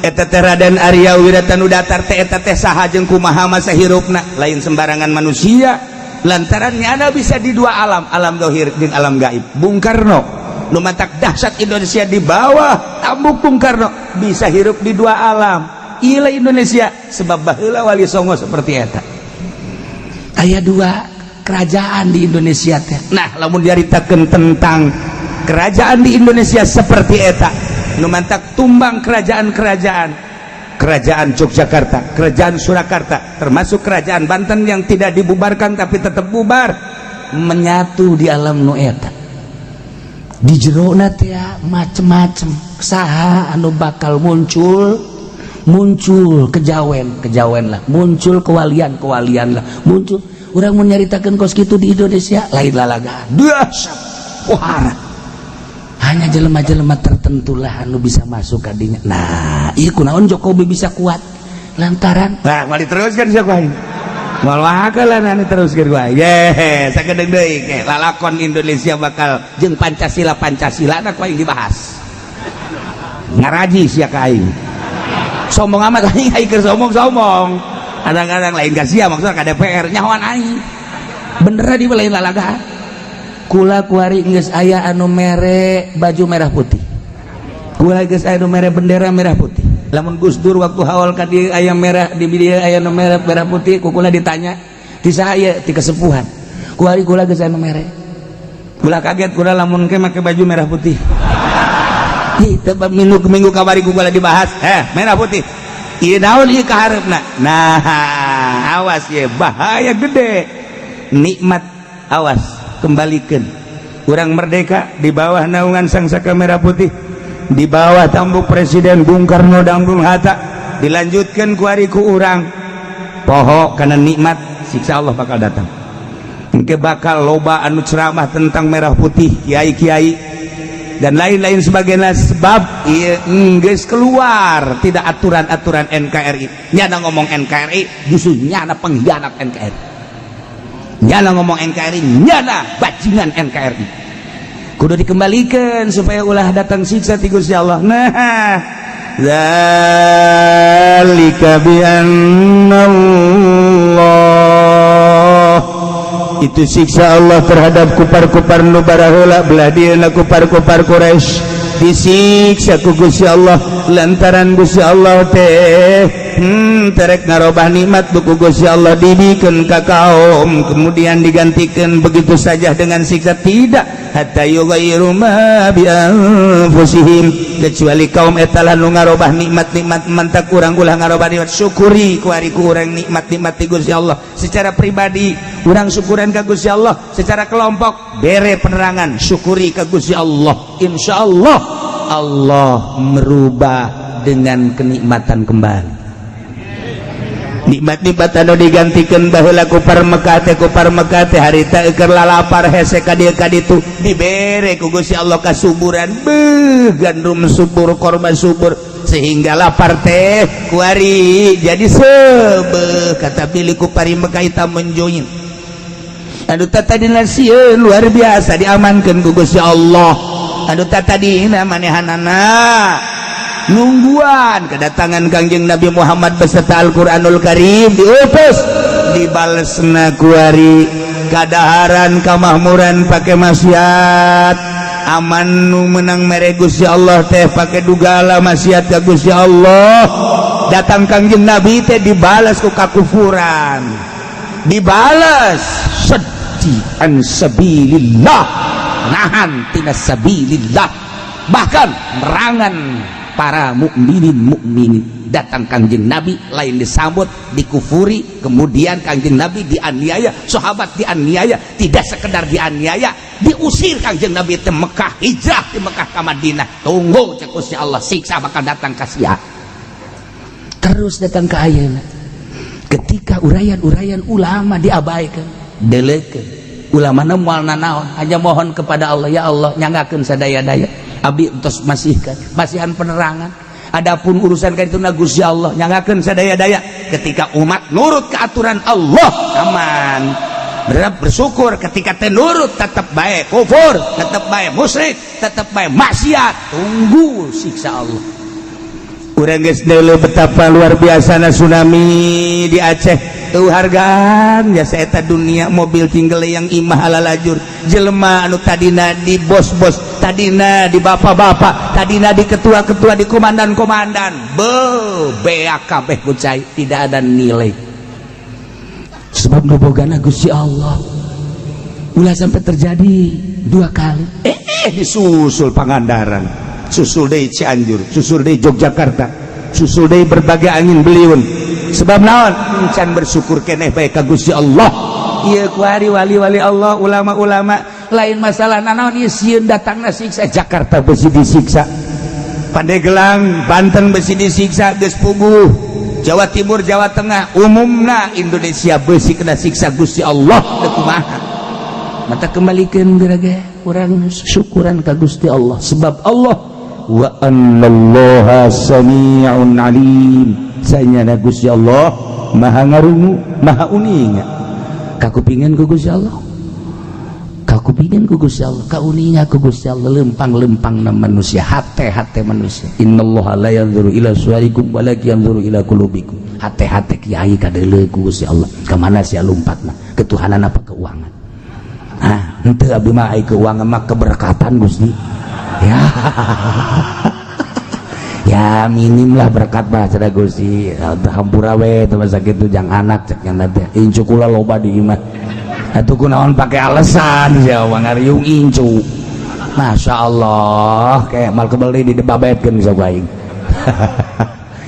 eta teh? Raden Arya Wiratanudatar teh, eta teh saha jeung kumaha masa hirupna? Lain sembarangan manusia, lantaran nyana bisa di dua alam, alam dohir jeung alam gaib. Bung Karno nu matak dahsyat Indonesia di bawah tambuk Bung Karno bisa hirup di dua alam. Ila Indonesia, sebab baheula Wali Songo seperti eta. Aya dua kerajaan di Indonesia teh. Nah, lamun diaritakeun tentang kerajaan di Indonesia seperti eta, nu mantak tumbang kerajaan-kerajaan, kerajaan Yogyakarta, kerajaan Surakarta, termasuk kerajaan Banten yang tidak dibubarkan tapi tetap bubar, menyatu di alam nu eta. Di jerona teh macem-macem, saha anu bakal muncul, muncul kejawen kejawen lah, muncul kewalian kewalian lah, muncul. Urang mau nyaritakan kos gitu di Indonesia lain lalaga, dahsyat, wahara. Hanya jelema-jelema tertentu lah anu bisa masuk kadinya. Nah, iya, kunaon Jokowi bisa kuat? Lantaran Nah, mau diteruskan siapa ini? Moal bakalan teruskeun gua. Ye, sakedeung deui ke lalakon Indonesia bakal jeung Pancasila. Pancasila na ku aing dibahas. Ngaraji sia ka aing. Sombong amat aing, aing keur sombong-sombong. Kadang-kadang lain ka sia, maksudna ka DPR nyahoan aing. Bener di lain lalaga. Kula kuari geus aya anu mere baju merah putih. Kula geus aya anu mere bendera merah putih. Lamun Gus Dur waktu haul ka dieu aya merah di dieu, aya nu merah merah putih, ku kula ditanya, "Ti saha ieu?" "Ti kesepuhan." Kuari kula geus aya nu mere. Kula kaget kula lamun ke make baju merah putih. Ih, teu minggu minggu kamari ku kula dibahas, merah putih. Ieu naon ieu kahareupna? Nah, awas ye, bahaya gede. Nikmat awas, kembalikan. Urang merdeka di bawah naungan Sang Saka Merah Putih, di bawah tambuk Presiden Bung Karno dan Bung Hatta, dilanjutkan kuari ku urang poho karena nikmat, siksa Allah bakal datang. Engke bakal loba anu ceramah tentang merah putih, kiai-kiai dan lain-lain sebagainya, sebab ieu enggeus keluar tidak aturan-aturan NKRI. Nyana ngomong NKRI justru nyana pengkhianat NKRI. Nyana ngomong NKRI, nyana bajingan NKRI. Kudu dikembalikan supaya ulah datang siksa ti Gusti Allah. Nah, Zalika bi Allah, itu siksa Allah terhadap kupar-kupar nu baraheula, belah dieuna kupar-kupar Quraisy disiksa ku Gusti Allah lantaran Gusti Allah teh terek ngarobah nikmat ku Gusti Allah dibikeun ka kaum, kemudian digantikan begitu saja dengan siksa. Tidak hatta yughayyiru ma bi anfusihim, kecuali kaum eta lah nu ngarobah nikmat-nikmat. Mantak urang ulah ngarobah nikmat, syukuri kuari ku urang nikmat-nikmat ti Gusti Allah. Secara pribadi urang syukuran ka Gusti Allah, secara kelompok bere penerangan, syukuri ka Gusti Allah, insyaallah Allah merubah dengan kenikmatan kembali. Nikmat-nikmat anu digantikan baheula kupar Mekah teh, kupar Mekah teh harita keur lalapar hese ka dieu ka ditu, dibere ku Gusti Allah kasuburan, beuh, gandum subur, korma subur, sehingga lapar teh kuari jadi sebe. Kata pilih kupari Mekah eta menjoin anu tadina sieun luar biasa, diamankeun ku Gusti Allah. Anu tadina manehanana nungguan kedatangan Kangjeng Nabi Muhammad beserta Al-Qur'anul Karim diutus, dibalesna kuari. Kadaharan kamahmuran pakai maksiat, aman nu menang mere Gusti Allah teh pakai dugala maksiat ka Gusti Allah. Datang Kangjeng Nabi teh dibalas ku kakufuran, dibalas sedih an sabilillah, nahan tina sabilillah, bahkan merangan para mukminin mukminin. Datang Kangjeng Nabi lain disambut, dikufuri. Kemudian Kangjeng Nabi dianiaya, sahabat dianiaya. Tidak sekedar dianiaya, diusir Kangjeng Nabi ke Mekah, hijrah di Mekah ke Madinah. Tunggu, cek Gusti Allah, siksa bakal datang ka sia. Terus datang ke ayeuna, ketika uraian-uraian ulama diabaikan, delekeun ulama moal nanaon, hanya mohon kepada Allah, "Ya Allah, nyanggakeun sadaya-daya abdi entos masihkan masihan penerangan. Adapun urusan ka itu Gusti Allah nyanggakeun sadaya-daya." Ketika umat nurut ke aturan Allah, aman. Bersyukur. Ketika teu nurut, tetap baik kufur, tetap baik musyrik, tetap baik maksiat, tunggu siksa Allah. Urang geus deuleu betapa luar biasa na tsunami di Aceh tuh. Hargaan jasa eta dunia, mobil tinggal yang imah ala lajur, jelema anu tadina di bos-bos, tadina di bapak-bapak, tadina di ketua-ketua, di komandan-komandan, be beak kabeh ku cai, tidak ada nilai, sebab nu bogana Gusti Allah. Ulah sampai terjadi dua kali. Disusul Pangandaran, susul deui Cianjur, susul deui Yogyakarta, susul deui berbagai angin beliun. Sebab naon? Can bersyukur keneh bae ka Gusti Allah. Ieu kuari wali-wali Allah, ulama-ulama, lain masalah nanaon ieu, sieun datangna siksa. Jakarta besi disiksa, Pandeglang, Banten besi disiksa, geus puguh Jawa Timur, Jawa Tengah, umumna Indonesia besi kena siksa Gusti Allah. Teu kumaha? Mata kembalikan gerage urang syukuran ka Gusti Allah, sebab Allah wa annallaha sami'un alim, sanyana Gusti Allah maha ngarungu, maha uninga. Kakupingan ku Gusti Allah, kakupingan ku Gusti Allah, kauninga ku Gusti Allah lempang-lempang na manusia, hate-hate manusia. Innallaha la yanzuru ila suwarikum walakin yanzuru ila qulubikum. Hate-hate kiai kadeuleu ku Gusti Allah, kemana sia lumpatna, ketuhanan apa keuangan? Ah, henteu, abdi mah ai keuangan mah keberkatan Gusti. Ya ya, minim lah berkat mah cenah Gusti. Hampura we teu masa kitu, jang anak cek nya teh incu kula loba di imah. Atuh kunaon pake alasan sia ngariung incu? Masya Allah, kayak mal kembali di debabetkeun bisa aing.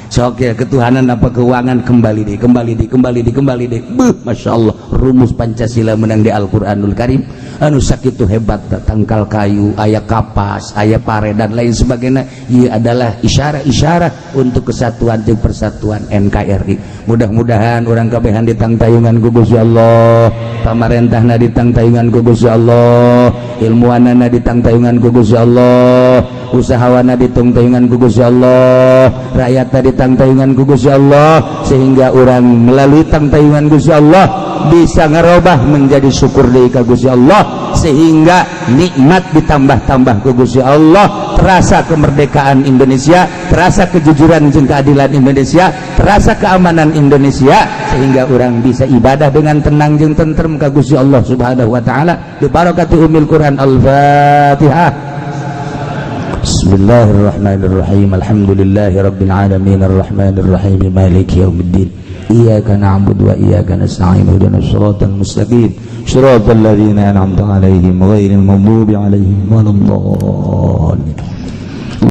Sok ya, ketuhanan apa keuangan? Kembali deh, kembali deh, kembali deh, kembali deh. Beuh, Masya Allah, rumus Pancasila menang di Al-Quranul Karim anu sakitu hebat. Tangkal kayu aya, kapas aya, pare dan lain sebagainya. Ia adalah isyarat-isyarat untuk kesatuan dan persatuan NKRI. Mudah-mudahan urang kabehan ditangtayungan ku Gusti Allah, pamarentahna ditangtayungan ku Gusti Allah, ilmuwanana ditangtayungan ku Gusti Allah, usahawana ditangtayungan ku Gusti Allah, rakyatna ditangtayungan ku Gusti Allah, sehingga urang melalui tangtayungan Gusti Allah bisa ngerubah menjadi syukur deui ka Gusti Allah, sehingga nikmat ditambah-tambah ku Gusti Allah. Terasa kemerdekaan Indonesia, terasa kejujuran dan keadilan Indonesia, terasa keamanan Indonesia, sehingga orang bisa ibadah dengan tenang jeung tentrem ka Gusti Allah Subhanahu wa taala. Bi barakati umil Quran. Al-Fatihah. Bismillahirrahmanirrahim. Alhamdulillahi rabbil alamin, arrahmanir rahim, maliki yaumiddin. Iyyaka na'budu wa iyyaka nasta'in. Ihdinas siratal mustaqim. Siratal ladzina an'amta 'alaihim ghairil maghdubi 'alaihim waladdallin.